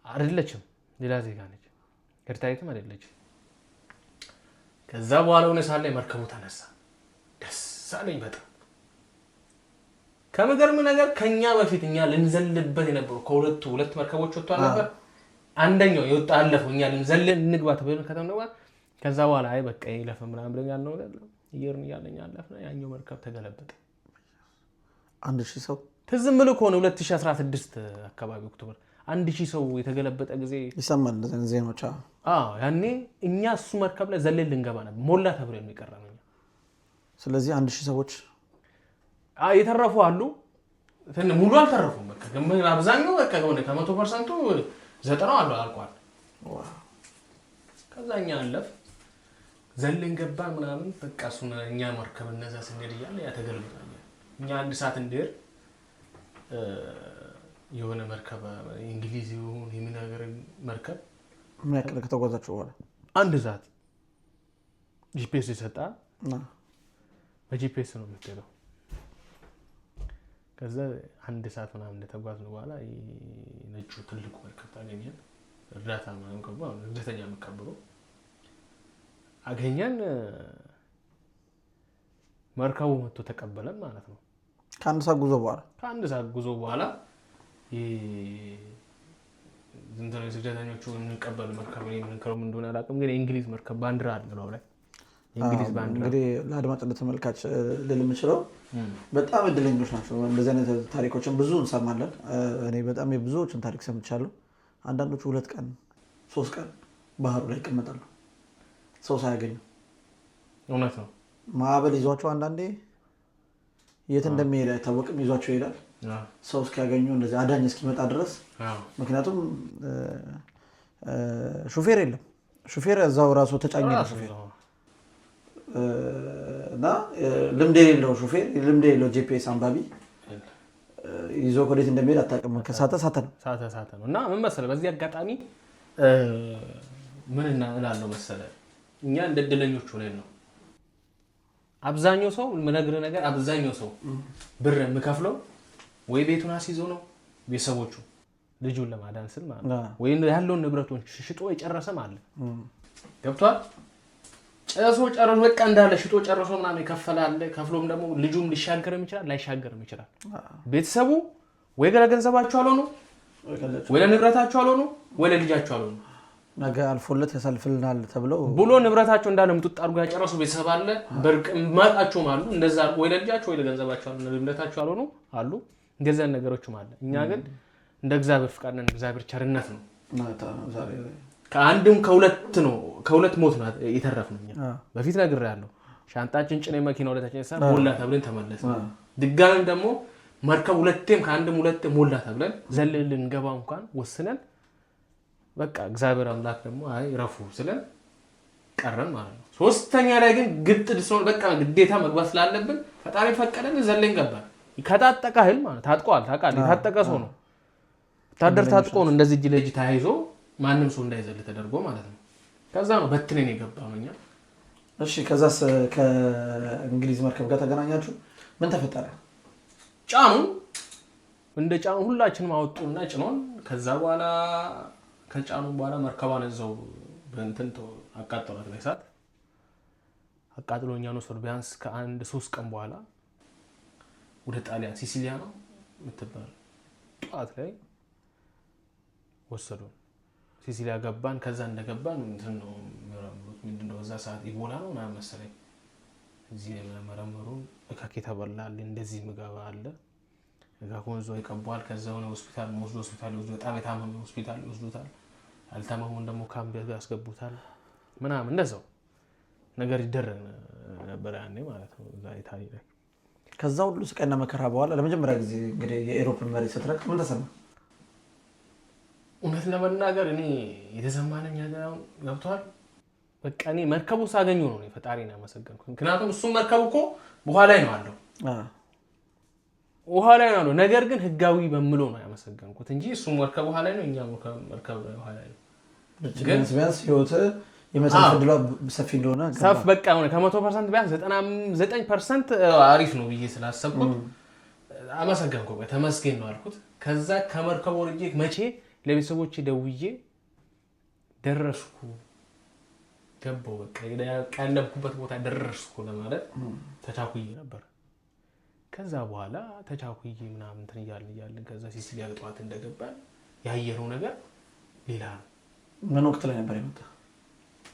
Speaker 1: አይደለችም፣ ሌላ ዜጋ ነች፣ ኤርትራዊትም አይደለችም። ከዛ በኋላ ሆነ ሳለ መርከቡ ተነሳ። ደስ አለኝ በጣም። ከሚገርም ነገር ከኛ በፊት እኛ ልንዘልበት የነበሩ ከሁለቱ ሁለት መርከቦች ወጥቷል ነበር። አንደኛው የወጣ አለፈው፣ እኛ ልንዘል እንግባ ተብለን ከተማ። ከዛ በኋላ አይ በቃ ይለፈ ምናምን ብለን ያልነው ነገር እየርን እያለኝ አለፍና ያኛው መርከብ ተገለበጠ።
Speaker 2: 1000 ሰው
Speaker 1: ትዝ የምልህ ከሆነ 2016 አካባቢ October 1000 ሰው የተገለበጠ ጊዜ
Speaker 2: ይሰማል እንደዚህ ዜናዎች።
Speaker 1: አዎ ያኔ እኛ እሱ መርከብ ላይ ዘለን ልንገባ ነበር፣ ሞላ ተብሎ የሚቀረው ነው።
Speaker 2: ስለዚህ 1000 ሰዎች
Speaker 1: የተረፉ አሉ። ሙሉ አልተረፉም። በቃ አብዛኛው በቃ ከሆነ ከ100% 90 አሉ አልቋል። ከዛ እኛ አለፍ ዘለን ገባ ምናምን በቃ እሱን እኛ መርከብ እነዛ ስንሄድ እያለ ያ ተገልብጧል። እኛ አንድ ሰዓት እንድሄድ የሆነ መርከብ እንግሊዝ ይሁን የምን ሀገር መርከብ
Speaker 2: ምን ያክል ከተጓዛችሁ በኋላ
Speaker 1: አንድ ሰዓት GPS ይሰጣል። በ GPS ነው የምትሄደው። ከዛ አንድ ሰዓት ምናምን እንደተጓዝን በኋላ ነጩ ትልቁ መርከብ ታገኘን። እርዳታ ምናምን ገባ፣ እርዳተኛ መቀበሉ አገኘን። መርከቡ መጥቶ ተቀበለን ማለት ነው።
Speaker 2: ከአንድ ሰዓት ጉዞ በኋላ
Speaker 1: ከአንድ ሰዓት ጉዞ በኋላ እንትን ስደተኞቹ እንቀበል መርከብ የምንከረው እንደሆነ አላውቅም፣ ግን የእንግሊዝ መርከብ ባንዲራ አለ ነው ላይ የእንግሊዝ ባንዲራ።
Speaker 2: እንግዲህ ለአድማጭ ለተመልካች ልል የምችለው በጣም እድለኞች ናቸው። እንደዚህ አይነት ታሪኮችን ብዙ እንሰማለን። እኔ በጣም የብዙዎችን ታሪክ ሰምቻለሁ። አንዳንዶቹ 2 ቀን 3 ቀን ባህሩ ላይ ይቀመጣሉ ሰው ሳያገኙ።
Speaker 1: እውነት ነው።
Speaker 2: ማዕበል ይዟቸው አንዳንዴ የት እንደሚሄድ አይታወቅም፣ ይዟቸው ይሄዳል። ሰው እስኪያገኙ እንደዚህ አዳኝ እስኪመጣ ድረስ። ምክንያቱም ሹፌር የለም። ሹፌር እዛው ራሱ ተጫኝ ነው ሹፌር እና ልምድ የሌለው ሹፌር፣ ልምድ የሌለው GPS አንባቢ ይዞ ወዴት እንደሚሄድ አታውቅም። ከሳተ ሳተ ነው።
Speaker 1: ሳተ ሳተ ነው። እና ምን መሰለህ በዚህ አጋጣሚ ምን እላለሁ መሰለህ፣ እኛ እንደ እድለኞች ሆነን ነው። አብዛኛው ሰው የምነግርህ ነገር አብዛኛው ሰው ብር የምከፍለው ወይ ቤቱን አስይዞ ነው ቤተሰቦቹ ልጁን ለማዳን ስል ማለት ነው፣ ወይ ያለውን ንብረቱን ሽጦ የጨረሰም አለ። ገብቷል? ጨርሶ ጨርሶ በቃ እንዳለ ሽጦ ጨርሶ ምናምን የከፈለ አለ። ከፍሎም ደግሞ ልጁም ሊሻገርም ይችላል ላይሻገርም ይችላል። ቤተሰቡ ወይ ለገንዘባቸው አልሆኑ፣ ወይ ለንብረታቸው አልሆኑ፣ ወይ ለልጃቸው አልሆኑ።
Speaker 2: ነገ አልፎለት ያሳልፍልናል ተብሎ
Speaker 1: ብሎ ንብረታቸው እንዳለ ምጥጥ አድርጎ ያጨረሱ ቤተሰብ አለ። በርቅ ማጣቸውም አሉ። እንደዛ አድርጎ ወይ ለልጃቸው ወይ ለገንዘባቸው አልሆኑ፣ ለንብረታቸው አልሆኑ አሉ። እንደዛ ነገሮችም አለ። እኛ ግን እንደ እግዚአብሔር ፍቃድ ነን፣ እግዚአብሔር ቸርነት ነው። ከአንድም ከሁለት ነው ከሁለት ሞት ነው የተረፍነው እኛ። በፊት ነግሬሃለሁ። ሻንጣችን ጭነን መኪና ሁለታችን ሳን ሞላ ተብለን ተመለስን። ድጋሚም ደግሞ መርከብ ሁለቴም ከአንድም ሁለቴ ሞላ ተብለን ዘለን ልንገባ እንኳን ወስነን በቃ እግዚአብሔር አምላክ ደግሞ አይ ረፉ ስለን ቀረን ማለት ነው። ሶስተኛ ላይ ግን ግጥ ድስኖ በቃ ግዴታ መግባት ስላለብን ፈጣሪ ፈቀደን ዘለን ገባን። ከታጠቀ ኃይል ማለት ታጥቋል፣ ታውቃለህ፣ የታጠቀ ሰው ነው ወታደር ታጥቆ ነው እንደዚህ እጅ ለእጅ ተያይዞ ማንም ሰው እንዳይዘል ተደርጎ ማለት ነው። ከዛ ነው በትነን የገባነው እኛ።
Speaker 2: እሺ ከዛስ ከእንግሊዝ መርከብ ጋር ተገናኛችሁ? ምን ተፈጠረ?
Speaker 1: ጫኑ እንደ ጫኑ ሁላችንም አወጡና ጭኖን ከዛ በኋላ ከጫኑ በኋላ መርከቧን እዛው በእንትን አቃጠሏት በእሳት አቃጥሎ እኛን ወሰዱ። ቢያንስ ከአንድ 3 ቀን በኋላ ወደ ጣሊያን ሲሲሊያ ነው የምትባል ጠዋት ላይ ወሰዱን። ሲሲሊያ ገባን። ከዛ እንደገባን እንትን ነው የሚመረምሩት ምንድነው እዛ ሰዓት ኢቦላ ነው ምናምን መሰለኝ እዚህ መረመሩን። እካክ የተበላ አለ እንደዚህ ምግብ አለ እካኩን እዛው ይቀቧል። ከዛ ሆነ ሆስፒታል ወስዶ ሆስፒታል ወስዶ በጣም የታመመ ሆስፒታል ይወስዱታል። ያልታመመውን ደግሞ ካምፕ ያስገቡታል ምናምን እንደዛው ነገር ይደረግ ነበር ያኔ ማለት ነው እዛ ኢታሊ ላይ።
Speaker 2: ከዛ ሁሉ ስቃይና መከራ በኋላ ለመጀመሪያ ጊዜ እንግዲህ የኤሮፕን መሬት ስትረግጥ ምን ተሰማ?
Speaker 1: እውነት ለመናገር እኔ የተሰማኝ ነገር አሁን ገብቶሃል። በቃ እኔ መርከቡ ሳገኘው ነው ፈጣሪን ያመሰገንኩት። ምክንያቱም እሱ መርከቡ እኮ ውሃ ላይ ነው ያለው ውሃ ላይ ነው ያለው። ነገር ግን ህጋዊ በምሎ ነው ያመሰገንኩት እንጂ እሱ መርከብ ውሃ ላይ ነው፣ እኛ መርከብ ውሃ ላይ ነው።
Speaker 2: ግን ቢያንስ ህይወት የመተረፍ ዕድሏ ሰፊ እንደሆነ
Speaker 1: ሰፍ በቃ ሆነ ከ100% ቢያንስ 99% አሪፍ ነው ብዬ ስላሰብኩት አመሰገንኩ። በቃ ተመስገን ነው አልኩት። ከዛ ከመርከቡ ወርጄ መቼ ለቤተሰቦቼ ደውዬ ደረስኩ ገባሁ በቃ ያለብኩበት ቦታ ደረስኩ ለማለት ተቻኩዬ ነበር። ከዛ በኋላ ተቻኩዬ ምናምን እንትን እያልን እያልን ከዛ ሲሲሊያ ጠዋት እንደገባን ያየነው ነገር ሌላ ነው።
Speaker 2: ምን ወቅት ላይ ነበር የመጣው?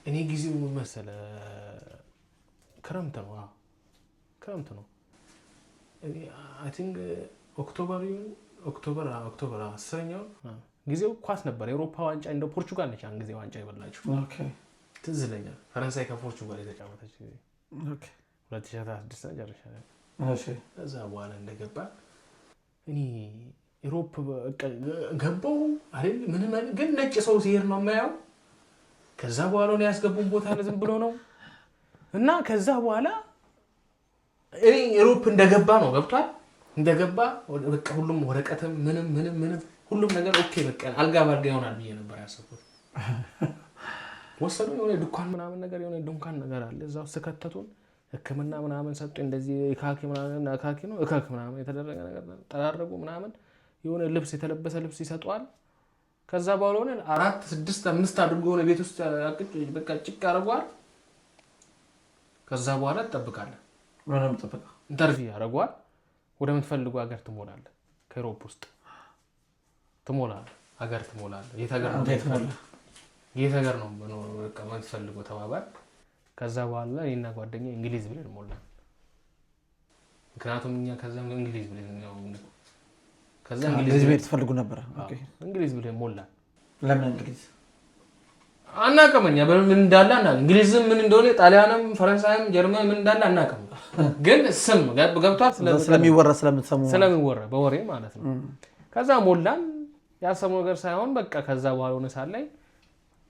Speaker 1: እኔ ጊዜው ምን መሰለህ ክረምት ነው። አዎ ክረምት ነው። እኔ I think October ይሁን October October 10ኛው ጊዜው ኳስ ነበር። የአውሮፓ ዋንጫ እንደ ፖርቹጋል ነች ያን ጊዜ ዋንጫ የበላችው።
Speaker 2: okay
Speaker 1: ትዝ ይለኛል ፈረንሳይ ከፖርቹጋል የተጫወተች ጊዜ።
Speaker 2: okay
Speaker 1: 2016 መጨረሻ ላይ።
Speaker 2: እሺ
Speaker 1: ከዛ በኋላ እንደገባ እኔ Europe ገባው አይደል ምንም ግን ነጭ ሰው ሲሄድ ነው የማየው። ከዛ በኋላ ነው ያስገቡን ቦታ ዝም ብሎ ነው እና ከዛ በኋላ እኔ Europe እንደገባ ነው ገብቷል። እንደገባ በቃ ሁሉም ወረቀትም ምንም ምንም ምንም ሁሉም ነገር okay በቃ አልጋ ባልጋ ይሆናል ብዬ ነበር ያሰብኩት። ወሰዱን የሆነ ድንኳን ምናምን ነገር የሆነ ድንኳን ነገር አለ እዛው ስከተቱን ሕክምና ምናምን ሰጡኝ። እንደዚህ እካኪ ምናምን እካኪ ነው እካክ ምናምን የተደረገ ነገር ጠራረጉ ምናምን የሆነ ልብስ የተለበሰ ልብስ ይሰጧል። ከዛ በኋላ ሆነ 4 6 5 አድርጎ ሆነ ቤት ውስጥ አቅጭ በቃ ጭቅ ያደርገዋል። ከዛ በኋላ ትጠብቃለህ።
Speaker 2: ምንም ጥበቃ
Speaker 1: interview ያደርገዋል። ወደ ምትፈልገው ሀገር ትሞላለህ። ከ Europe ውስጥ ትሞላለህ፣ ሀገር ትሞላለህ። የት ሀገር ነው
Speaker 2: የምትሞላው?
Speaker 1: የት ሀገር ነው በቃ የምትፈልገው ተባባል። ከዛ በኋላ እኔና ጓደኛዬ እንግሊዝ ብለን ሞላን። ምክንያቱም እኛ ከዛ እንግሊዝ ብለን ያው ከዛ
Speaker 2: እንግሊዝ ብለን ትፈልጉ ነበር። okay
Speaker 1: እንግሊዝ ብለን ሞላን።
Speaker 2: ለምን እንግሊዝ?
Speaker 1: አናውቅም እኛ በምን እንዳለ አናውቅም። እንግሊዝም ምን እንደሆነ ጣሊያንም ፈረንሳይም ጀርመን ምን እንዳለ አናውቅም። ግን ስም ገብቷል
Speaker 2: ስለሚወራ ስለምትሰሙ
Speaker 1: ስለሚወራ በወሬ ማለት ነው። ከዛ ሞላን። ያሰብነው ነገር ሳይሆን በቃ ከዛ በኋላ ሆነ ሰዓት ላይ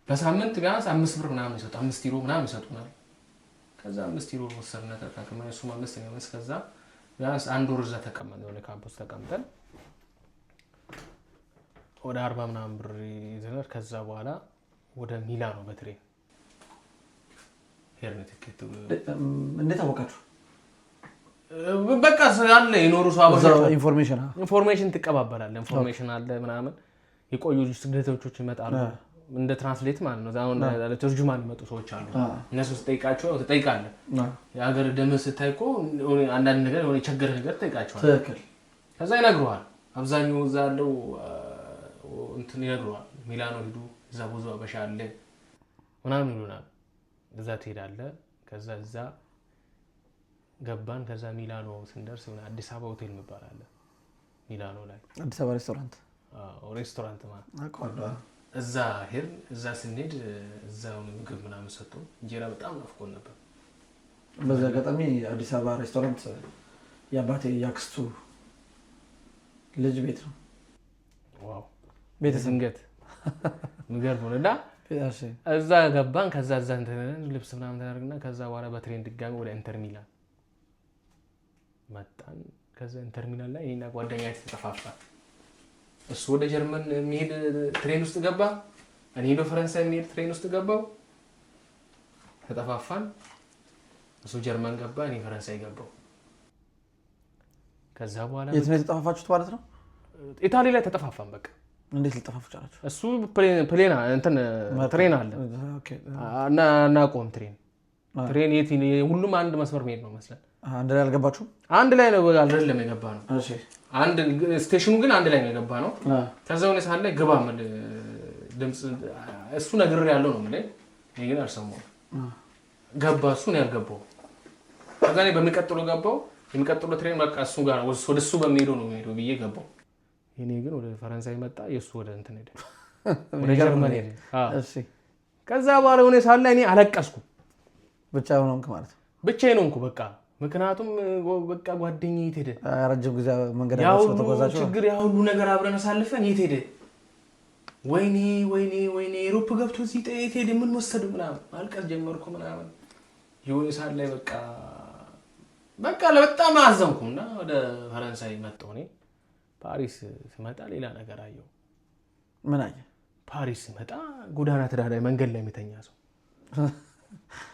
Speaker 1: በሳምንት ቢያንስ 5 ብር ምናምን ይሰጡ 5 ዩሮ ምናምን ይሰጡናል። ከዛ 5 ዩሮ ወሰድን ተጠቃቅመን እሱም 5 ነው 5 ከዛ ቢያንስ አንድ ወር እዛ ተቀመጥን። የሆነ ካምፕ ውስጥ ተቀምጠን ወደ 40 ምናምን ብር ይዘናል። ከዛ በኋላ ወደ ሚላኖ በ train ሄድን። ትኬት
Speaker 2: እንዴት አወቃችሁ?
Speaker 1: በቃ አለ የኖሩ ሰው አበሻ
Speaker 2: information
Speaker 1: information ትቀባበላለህ። information አለ ምናምን የቆዩ ስደተኞች ይመጣሉ። እንደ translate ማለት ነው። አሁን ለተርጁማን የሚመጡ ሰዎች አሉ። እነሱ ስትጠይቃቸው ትጠይቃለህ። የሀገር ደም ስታይ እኮ አንዳንድ ነገር የሆነ የቸገረህ ነገር ትጠይቃቸዋለህ።
Speaker 2: ትክክል።
Speaker 1: ከዛ ይነግሩሃል። አብዛኛው እዛ ያለው እንትን ይነግሩሃል። ሚላኖ ሂዱ እዛ ብዙ አበሻ አለ ምናምን ይሉናል። እዛ ትሄዳለህ። ከዛ እዛ ገባን። ከዛ ሚላኖ ስንደርስ የሆነ አዲስ አበባ ሆቴል የሚባል አለ ሚላኖ ላይ።
Speaker 2: አዲስ አበባ ሬስቶራንት።
Speaker 1: አዎ ሬስቶራንት ማለት
Speaker 2: አውቀዋለሁ።
Speaker 1: እዛ ሄድን። እዛ ስንሄድ እዛ ምግብ ምናምን ሰጡን። እንጀራ በጣም ናፍቆን ነበር።
Speaker 2: በዚህ አጋጣሚ አዲስ አበባ ሬስቶራንት የአባቴ ያክስቱ ልጅ ቤት ነው።
Speaker 1: wow
Speaker 2: ቤተሰብ
Speaker 1: ድንገት የሚገርም ነው። እና እዛ ገባን። ከዛ እዛ እንትን ልብስ ምናምን ተደረግና ከዛ በኋላ በ train ድጋሚ ወደ ኢንተር ሚላን መጣን። ከዛ ኢንተር ሚላን ላይ እኔና ጓደኛዬ ተጠፋፋን። እሱ ወደ ጀርመን የሚሄድ train ውስጥ ገባ፣ እኔ ወደ ፈረንሳይ የሚሄድ train ውስጥ ገባው። ተጠፋፋን። እሱ ጀርመን ገባ፣ እኔ ፈረንሳይ ገባው። ከዛ በኋላ
Speaker 2: የት ነው የተጠፋፋችሁት ማለት ነው?
Speaker 1: ኢታሊ ላይ ተጠፋፋን። በቃ
Speaker 2: እንዴት ልጠፋፉ ቻላችሁ?
Speaker 1: እሱ plane እንትን train አለ እና እናቆም train የት ሁሉም አንድ መስመር መሄድ ነው መስለን።
Speaker 2: አንድ ላይ አልገባችሁም?
Speaker 1: አንድ ላይ ነው አይደለም የገባ ነው። አንድ station ኑ ግን አንድ ላይ ነው የገባ ነው። ከዛ ሆነ ሰዓት ላይ ግባ የምል ድምፅ እሱ ነግሬ ያለው ነው የምልህ፣ እኔ ግን አልሰማሁም። ገባ እሱ ነው ያልገባው። ከዛ እኔ በሚቀጥለው ገባው። የሚቀጥለው train በቃ እሱ ጋር ወደ እሱ በሚሄደው ነው የሚሄደው ብዬ ገባው። የኔ ግን ወደ ፈረንሳይ መጣ፣ የእሱ ወደ እንትን ሄደ፣ ወደ ጀርመን ሄደ። ከዛ በኋላ የሆነ ሰዓት ላይ እኔ አለቀስኩ።
Speaker 2: ብቻህን ሆንክ ማለት ነው?
Speaker 1: ብቻዬን ሆንኩ በቃ። ምክንያቱም በቃ ጓደኛዬ የት ሄደ?
Speaker 2: ረጅም ጊዜ መንገድ
Speaker 1: ያ ሁሉ ችግር ያ ሁሉ ነገር አብረን አሳልፈን የት ሄደ? ወይኔ ወይኔ ወይኔ Europe ገብቶ እዚህ የት ሄደ? ምን ወሰዱ ምናምን ማልቀስ ጀመርኩ ምናምን። የሆነ ሰዓት ላይ በቃ በቃ በጣም አዘንኩ እና ወደ ፈረንሳይ መጣሁ። እኔ ፓሪስ ስመጣ ሌላ ነገር አየሁ።
Speaker 2: ምን አየህ?
Speaker 1: ፓሪስ ስመጣ ጎዳና ተዳዳሪ መንገድ ላይ የሚተኛ ሰው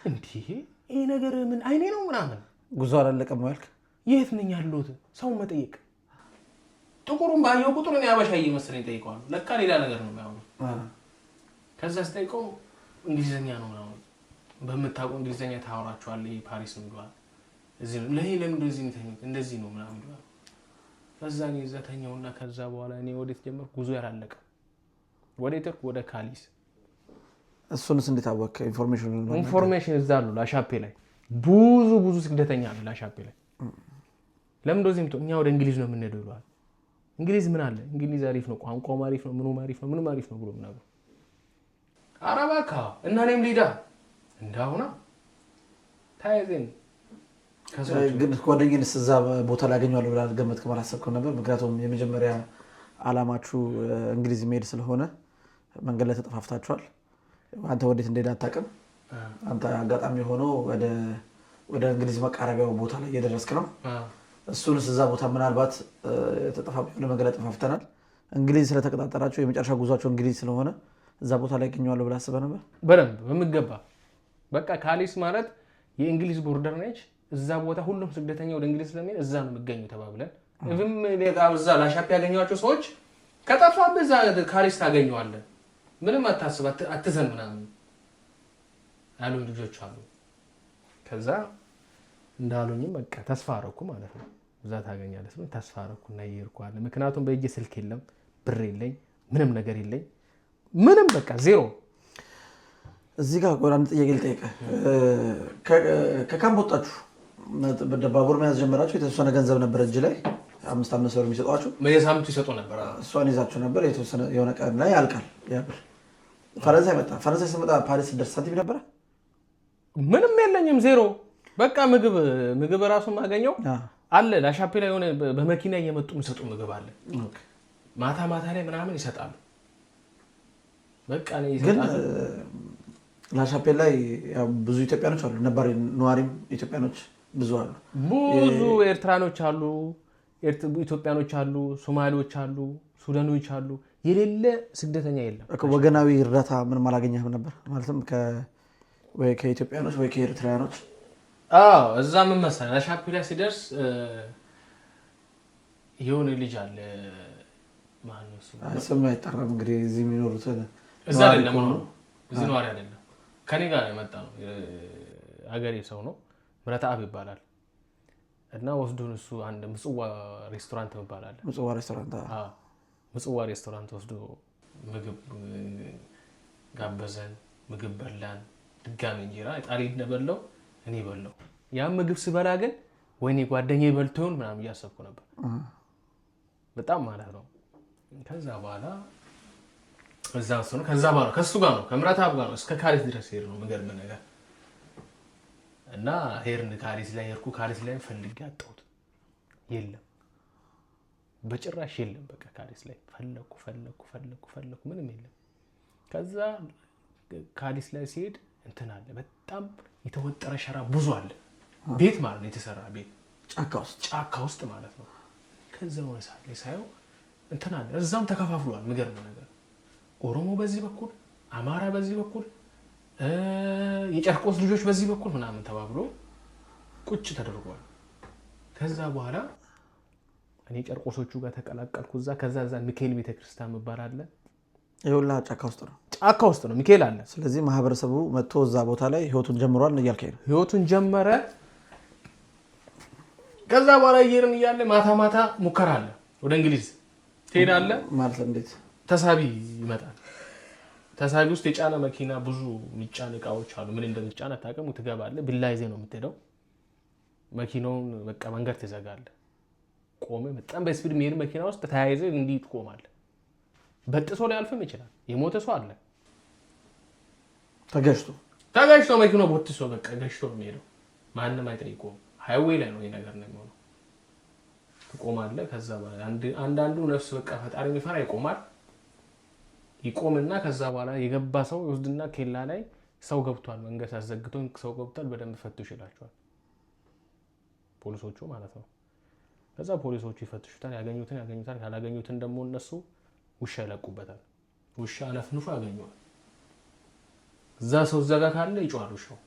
Speaker 1: እንዲህ ይሄ ነገር ምን አይኔ ነው ምናምን።
Speaker 2: ጉዞ አላለቀም ያልክ?
Speaker 1: የት ነኝ ያለሁት? ሰው መጠየቅ ጥቁሩን ባየው ቁጥር እኔ አበሻ እየመሰለኝ ጠይቀዋለሁ። ለካ ሌላ ነገር ነው የሚያወሩት። ከዛ ስጠይቀው እንግሊዝኛ ነው ምናምን፣ በምታውቀው እንግሊዝኛ ታወራቸዋለህ። ይሄ ፓሪስ ነው ይለዋል። እዚህ ነው ለይሄ ለምን እንደዚህ የሚተኙት እንደዚህ ነው ምናምን ይለዋል። ከዛ እኔ እዛ ተኛውና ከዛ በኋላ እኔ ወዴት ጀመርኩ? ጉዞ ያላለቀ ወዴት ሄድኩ? ወደ ካሊስ።
Speaker 2: እሱንስ እንዴት አወቅህ?
Speaker 1: information እዛ አሉ ላሻፔ ላይ ብዙ ብዙ ስደተኛ አሉ ላሻፔ ላይ። ለምን እንደዚህ ምቶ እኛ ወደ እንግሊዝ ነው የምንሄደው ይለዋል። እንግሊዝ ምን አለ? እንግሊዝ አሪፍ ነው፣ ቋንቋውም አሪፍ ነው፣ ምኑም አሪፍ ነው፣ ምኑም አሪፍ ነው ብሎ ምናምን። ኧረ እባክህ እና እኔም ሊዳ እንዳሁና ታይዘን
Speaker 2: ግን ጓደኛዬንስ እዛ ቦታ ላይ አገኘዋለሁ ብለህ አልገመትክም? አላሰብክም ነበር? ምክንያቱም የመጀመሪያ አላማችሁ እንግሊዝ መሄድ ስለሆነ መንገድ ላይ ተጠፋፍታችኋል። አንተ ወዴት እንደሄደ አታውቅም። አንተ አጋጣሚ ሆኖ ወደ እንግሊዝ መቃረቢያው ቦታ ላይ እየደረስክ ነው። እሱንስ እዛ ቦታ ምናልባት የሆነ መንገድ ላይ ተጠፋፍተናል፣ እንግሊዝ ስለተቀጣጠራችሁ የመጨረሻ ጉዟቸው እንግሊዝ ስለሆነ እዛ ቦታ ላይ አገኘዋለሁ ብለህ አስበህ ነበር?
Speaker 1: በደንብ በሚገባ። በቃ ካሊስ ማለት የእንግሊዝ border ነች። እዛ ቦታ ሁሉም ስደተኛ ወደ እንግሊዝ ስለሚሄድ እዛ ነው የሚገኙ ተባብለን እብም እዛ ላሻፔ ያገኘኋቸው ሰዎች ከጠፋብህ እዛ ካሊስ ታገኘዋለህ፣ ምንም አታስብ፣ አትዘን ምናምን ያሉኝ ልጆች አሉ። ከዛ እንዳሉኝም በቃ ተስፋ አደረኩ ማለት ነው። እዛ ታገኛለህ ስሉኝ ተስፋ አደረኩ እና እየሄድኩ አለ። ምክንያቱም በእጄ ስልክ የለም፣ ብር የለኝ፣ ምንም ነገር የለኝ፣ ምንም በቃ ዜሮ።
Speaker 2: እዚህ ጋር አንድ ጥያቄ ልጠይቅህ። ከካምፕ ወጣችሁ፣ ባቡር መያዝ ጀመራችሁ፣ የተወሰነ ገንዘብ ነበር እጅ ላይ 5 ብር የሚሰጧችሁ
Speaker 1: በየሳምንቱ ይሰጡ ነበር።
Speaker 2: እሷን ይዛችሁ ነበር። የተወሰነ የሆነ ቀን ላይ ያልቃል ያ ብር። ፈረንሳይ መጣ። ፈረንሳይ ስመጣ ፓሪስ ደርስ ሳንቲም ነበረ?
Speaker 1: ምንም የለኝም፣ ዜሮ። በቃ ምግብ ራሱ የማገኘው አለ ላሻፔ ላይ የሆነ በመኪና እየመጡ የሚሰጡ ምግብ አለ። ማታ ማታ ላይ ምናምን ይሰጣሉ። በቃ እኔ
Speaker 2: ግን ላሻፔ ላይ ብዙ ኢትዮጵያኖች አሉ፣ ነባሪ ነዋሪም ኢትዮጵያኖች ብዙ አሉ።
Speaker 1: ብዙ ኤርትራኖች አሉ፣ ኢትዮጵያኖች አሉ፣ ሶማሌዎች አሉ፣ ሱዳኖች አሉ። የሌለ ስደተኛ የለም።
Speaker 2: ወገናዊ እርዳታ ምንም አላገኘህም ነበር ማለትም ወይ ከኢትዮጵያኖች ወይ ከኤርትራኖች?
Speaker 1: አዎ እዛ ምን መሰለህ ላሻፔ ላይ ሲደርስ የሆነ ልጅ አለ። ማነው እሱ?
Speaker 2: ስም አይጠራም እንግዲህ እዚህ የሚኖሩት
Speaker 1: እዛ አይደለም፣ እዚህ ነዋሪ አይደለም፣ ከኔ ጋር የመጣ ነው፣ ሀገሬ ሰው ነው። ምረትአብ ይባላል። እና ወስዶን እሱ አንድ ምጽዋ ሬስቶራንት የሚባል አለ።
Speaker 2: ምጽዋ ሬስቶራንት።
Speaker 1: አዎ ምጽዋ ሬስቶራንት ወስዶ ምግብ ጋበዘን፣ ምግብ በላን። ድጋሚ እንጀራ ጣሪ እንደበላው እኔ በላው። ያ ምግብ ስበላ ግን ወይኔ ጓደኛዬ በልቶ ይሆን ምናምን እያሰብኩ ነበር በጣም ማለት ነው። ከዛ በኋላ እዛ እሱ ነው። ከዛ በኋላ ከሱ ጋር ነው ከምረትአብ ጋር ነው እስከ ካሊስ ድረስ ሄድነው። የሚገርም ነገር እና ሄድን። ካሊስ ላይ ሄድኩ። ካሊስ ላይ ፈልጌ አጣሁት። የለም በጭራሽ የለም። በቃ ካሊስ ላይ ፈለኩ ፈለኩ ፈለኩ ፈለኩ ምንም የለም። ከዛ ካሊስ ላይ ሲሄድ እንትን አለ፣ በጣም የተወጠረ ሸራ ብዙ አለ። ቤት ማለት ነው የተሰራ ቤት ጫካ ውስጥ ማለት ነው። ከዛ ሆነ ሰዓት ላይ ሳየው እንትን አለ፣ እዛም ተከፋፍሏል። የሚገርም ነገር ኦሮሞ በዚህ በኩል፣ አማራ በዚህ በኩል፣ የጨርቆስ ልጆች በዚህ በኩል ምናምን ተባብሎ ቁጭ ተደርጓል። ከዛ በኋላ እኔ ጨርቆሶቹ ጋር ተቀላቀልኩ። እዛ ከዛ እዛ ሚካኤል ቤተክርስቲያን የሚባል አለ።
Speaker 2: ይኸውልህ ጫካ ውስጥ ነው፣
Speaker 1: ጫካ ውስጥ ነው ሚካኤል አለ።
Speaker 2: ስለዚህ ማህበረሰቡ መጥቶ እዛ ቦታ ላይ ህይወቱን ጀምሯል እያልከኝ ነው?
Speaker 1: ህይወቱን ጀመረ። ከዛ በኋላ እየሄድን እያለ ማታ ማታ ሙከራ አለ። ወደ እንግሊዝ ትሄዳለህ
Speaker 2: ማለት እንዴት?
Speaker 1: ተሳቢ ይመጣል። ተሳቢ ውስጥ የጫነ መኪና ብዙ የሚጫን እቃዎች አሉ። ምን እንደሚጫን አታውቅም። ትገባለህ። ቢላ ይዘህ ነው የምትሄደው። መኪናውን በቃ መንገድ ትዘጋለህ። ቆመ በጣም በ speed የሚሄድ መኪና ውስጥ ተያይዘህ እንዲህ ትቆማለህ። በጥሶ ሊያልፍም ይችላል። የሞተ ሰው አለ። ተገጭቶ መኪናው ቦትሶ በቃ ገጭቶ ነው የሚሄደው። ማንም አይጠይቀውም። Highway ላይ ነው ይሄ ነገር ነው የሚሆነው። ትቆማለህ። ከዛ በኋላ አንዳንዱ ነፍስ በቃ ፈጣሪ የሚፈራ ይቆማል። ይቆምና ከዛ በኋላ የገባ ሰው ይወስድና ኬላ ላይ ሰው ገብቷል፣ መንገድ አዘግቶ ሰው ገብቷል፣ በደንብ ፈትሹ ይላቸዋል። ፖሊሶቹ ማለት ነው። ከዛ ፖሊሶቹ ይፈትሹታል። ያገኙትን ያገኙታል፣ ካላገኙትን ደግሞ እነሱ ውሻ ይለቁበታል። ውሻ አነፍንፎ ያገኘዋል። እዛ ሰው እዛ ጋር ካለ ይጮሃል ውሻው።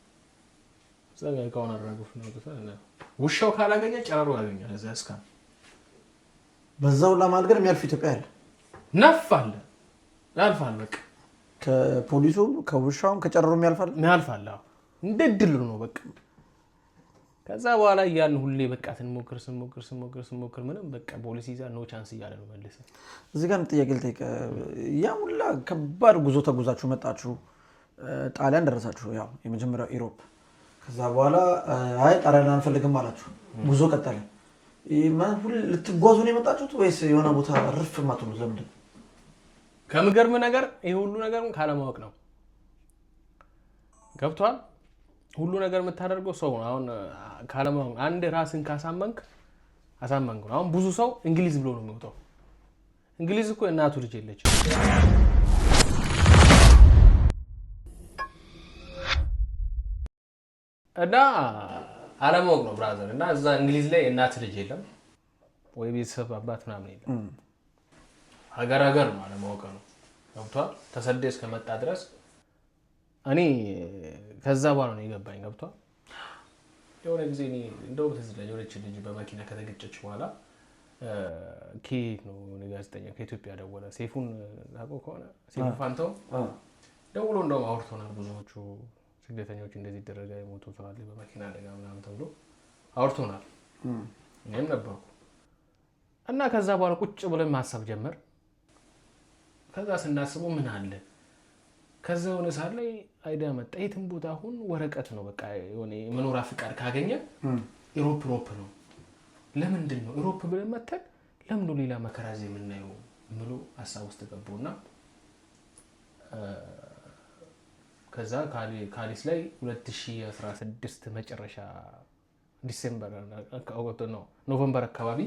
Speaker 1: እዛ ጋር እቃውን አራግፍ ነው። ውሻው ካላገኘ ጨረሮ ያገኛል። እዛ እስካ
Speaker 2: በዛው ለማል ግን የሚያልፍ ኢትዮጵያ አለ፣
Speaker 1: ነፍ አለ፣ ያልፋል። በቃ
Speaker 2: ከፖሊሱም ከውሻውም ከጨረሩም ያልፋል፣
Speaker 1: ያልፋል። አዎ እንደ ድል ነው በቃ። ከዛ በኋላ እያልን ሁሌ በቃ ስንሞክር ስንሞክር ስንሞክር ስንሞክር ምንም በቃ ፖሊስ ይዛ no chance እያለ ነው መልሰ።
Speaker 2: እዚህ ጋር ጥያቄ ልጠይቅ። ያ ሁላ ከባድ ጉዞ ተጉዛችሁ መጣችሁ፣ ጣሊያን ደረሳችሁ፣ ያው የመጀመሪያው Europe። ከዛ በኋላ አይ ጣሊያን አንፈልግም አላችሁ፣ ጉዞ ቀጠለ። ልትጓዙ ነው የመጣችሁት ወይስ የሆነ ቦታ ርፍ የማትሉት ለምንድን ነው?
Speaker 1: ከምገርም ነገር ይሄ ሁሉ ነገር ካለማወቅ ነው። ገብቷል። ሁሉ ነገር የምታደርገው ሰው ነው። አሁን ካለማወቅ አንድ ራስን ካሳመንክ አሳመንክ ነው። አሁን ብዙ ሰው እንግሊዝ ብሎ ነው የሚወጣው። እንግሊዝ እኮ የእናቱ ልጅ የለችም። እና አለማወቅ ነው brother። እና እዛ እንግሊዝ ላይ እናት ልጅ የለም ወይ ቤተሰብ አባት ምናምን የለም። ሀገር ሀገር ነው፣ አለማወቅ ነው። ገብቷል። ተሰደ እስከመጣ ድረስ እኔ ከዛ በኋላ ነው የገባኝ። ገብቷል። የሆነ ጊዜ እኔ እንደውም ትዝ ይለኛል፣ የሆነች ልጅ በመኪና ከተገጨች በኋላ ከየት ነው የሆነ ጋዜጠኛ ከኢትዮጵያ ደወለ። ሴፉን ታውቀው ከሆነ ሴፉ ፋንታው ደውሎ እንደውም አውርቶናል። ብዙዎቹ ስደተኞች እንደዚህ ይደረጋ የሞቱ ሰው አለ በመኪና አደጋ ምናምን ተብሎ አውርቶናል። እኔም ነበርኩ። እና ከዛ በኋላ ቁጭ ብለን ማሰብ ጀመር። ከዛ ስናስበው ምን አለ ከዛ የሆነ ሰዓት ላይ idea መጣ። የትም ቦታ አሁን ወረቀት ነው በቃ የሆነ የመኖሪያ ፍቃድ ካገኘ Europe Europe ነው። ለምንድን ነው Europe ብለን መተን ለምን ነው ሌላ መከራ እዚህ የምናየው ብሎ ሀሳብ ውስጥ ገቡና ከዛ ካሊስ ላይ 2016 መጨረሻ December ነው November አካባቢ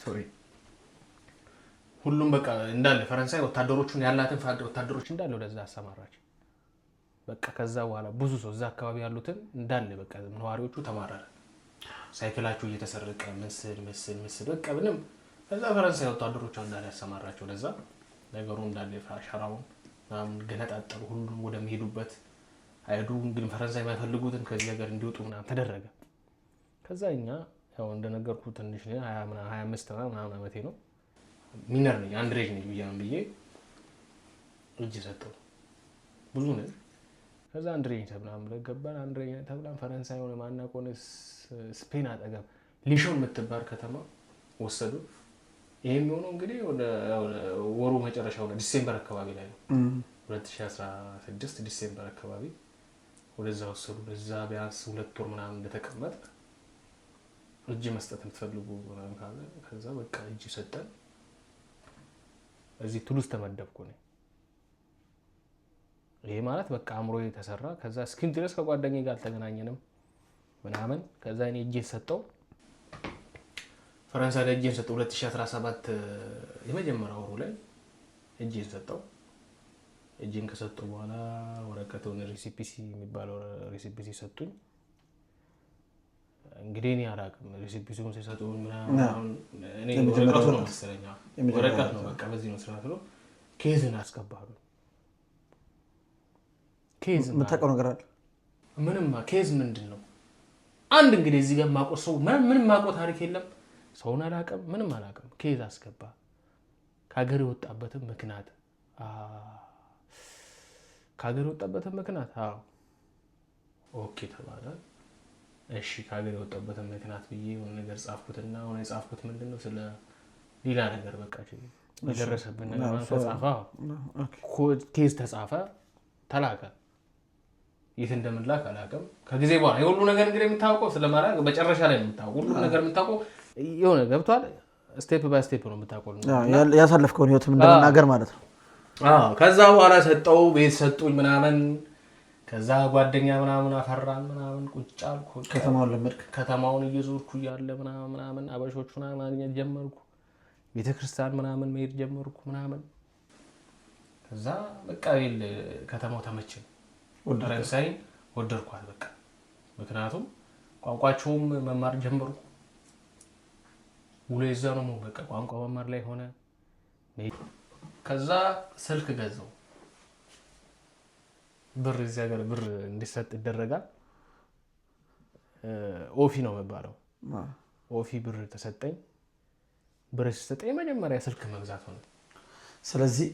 Speaker 1: sorry ሁሉም በቃ እንዳለ ፈረንሳይ ወታደሮቹን ያላትን ወታደሮች እንዳለ ወደዛ አሰማራች። በቃ ከዛ በኋላ ብዙ ሰው እዛ አካባቢ ያሉትን እንዳለ በቃ ነዋሪዎቹ ተማረረ። ሳይክላቸው እየተሰረቀ ምስል ምስል ምስል በቃ ምንም። ከዛ ፈረንሳይ ወታደሮቹ እንዳለ ያሰማራቸው ወደዛ ነገሩ እንዳለ ሸራውን ምናምን ገነጣጠሉ። ሁሉም ወደሚሄዱበት አይዱ ግን ፈረንሳይ የማይፈልጉትን ከዚህ ሀገር እንዲወጡ ምናምን ተደረገ። ከዛ እኛ ያው እንደነገርኩ ትንሽ ነኝ፣ 25 ምናምን ዓመቴ ነው፣ minor ነኝ፣ underage ነኝ ብዬ እጅ ሰጠው። ብዙ ነን። ከዛ underage ተብላን ብለን ገባን። underage ተብላን ፈረንሳይ የሆነ ማናውቀው ስፔን አጠገብ ሊሾን የምትባል ከተማ ወሰዱ። ይሄ የሚሆነው እንግዲህ ወሩ መጨረሻ ሆነ December አካባቢ ላይ ነው። 2016 December አካባቢ ወደዛ ወሰዱ። በዛ ቢያንስ 2 ወር ምናምን እንደተቀመጥ እጅ መስጠት የምትፈልጉ ምናምን ካለ ከዛ በቃ እጅ ሰጠን። እዚህ ቱሉዝ ተመደብኩ እኔ። ይሄ ማለት በቃ አእምሮዬ ተሰራ። ከዛ እስኪን ድረስ ከጓደኛዬ ጋር አልተገናኘንም ምናምን። ከዛ እኔ እጄን ሰጠው፣ ፈረንሳይ ላይ እጄን ሰጠው። 2017 የመጀመሪያው ወሩ ላይ እጄን ሰጠው። እጄን ከሰጠው በኋላ ወረቀቱን récépissé የሚባለው récépissé ሰጡኝ። እንግዲህ እኔ አላውቅም récépissé ውን ሲሰጡኝ ምናምን እኔ ወረቀቱ ነው መሰለኝ ወረቀት ነው በቃ በዚህ ነው ስራ ብሎ case ን አስገባሉ። Case
Speaker 2: የምታውቀው ነገር አለ?
Speaker 1: ምንም case ምንድን ነው? አንድ እንግዲህ እዚህ ጋር የማውቀው ሰው ምንም የማውቀው ታሪክ የለም። ሰውን አላውቅም፣ ምንም አላውቅም። case አስገባ። ከሀገር የወጣበትም ምክንያት ከሀገር የወጣበትም ምክንያት አዎ okay ተባለ። እሺ ከሀገር የወጣበትን ምክንያት ብዬ የሆነ ነገር ጻፍኩትና ሆነ የጻፍኩት ምንድን ነው ስለ ሌላ ነገር በቃ የደረሰብን ነገር ተጻፈ። case ተጻፈ፣ ተላከ። የት እንደምላክ አላውቅም። ከጊዜ በኋላ የሁሉ ነገር እንግዲህ የምታውቀው ስለማላውቅ መጨረሻ ላይ ነው የምታውቀው። ሁሉ ነገር የምታውቀው የሆነ ገብቷል። Step by step ነው የምታውቀው።
Speaker 2: ያሳለፍከውን ህይወትም እንደመናገር ማለት ነው።
Speaker 1: ከዛ በኋላ ሰጠው፣ ቤት ሰጡኝ ምናምን። ከዛ ጓደኛ ምናምን አፈራን ምናምን፣ ቁጭ አልኩ።
Speaker 2: ከተማውን ለመድክ።
Speaker 1: ከተማውን እየዞርኩ እያለ ምናምን ምናምን አበሾቹ ማግኘት ጀመርኩ። ቤተክርስቲያን ምናምን መሄድ ጀመርኩ ምናምን። ከዛ በቃ ከተማው ተመቸኝ። ፈረንሳይን ወደድኳት በቃ። ምክንያቱም ቋንቋቸውም መማር ጀመርኩ። ውሎ የዛ ነው በቃ ቋንቋ መማር ላይ ሆነ። ከዛ ስልክ ገዛው። ብር እዚህ ሀገር ብር እንዲሰጥ ይደረጋል። OFI ነው የሚባለው። OFI ብር ተሰጠኝ። ብር ሲሰጠኝ መጀመሪያ ስልክ መግዛት ሆነ።
Speaker 2: ስለዚህ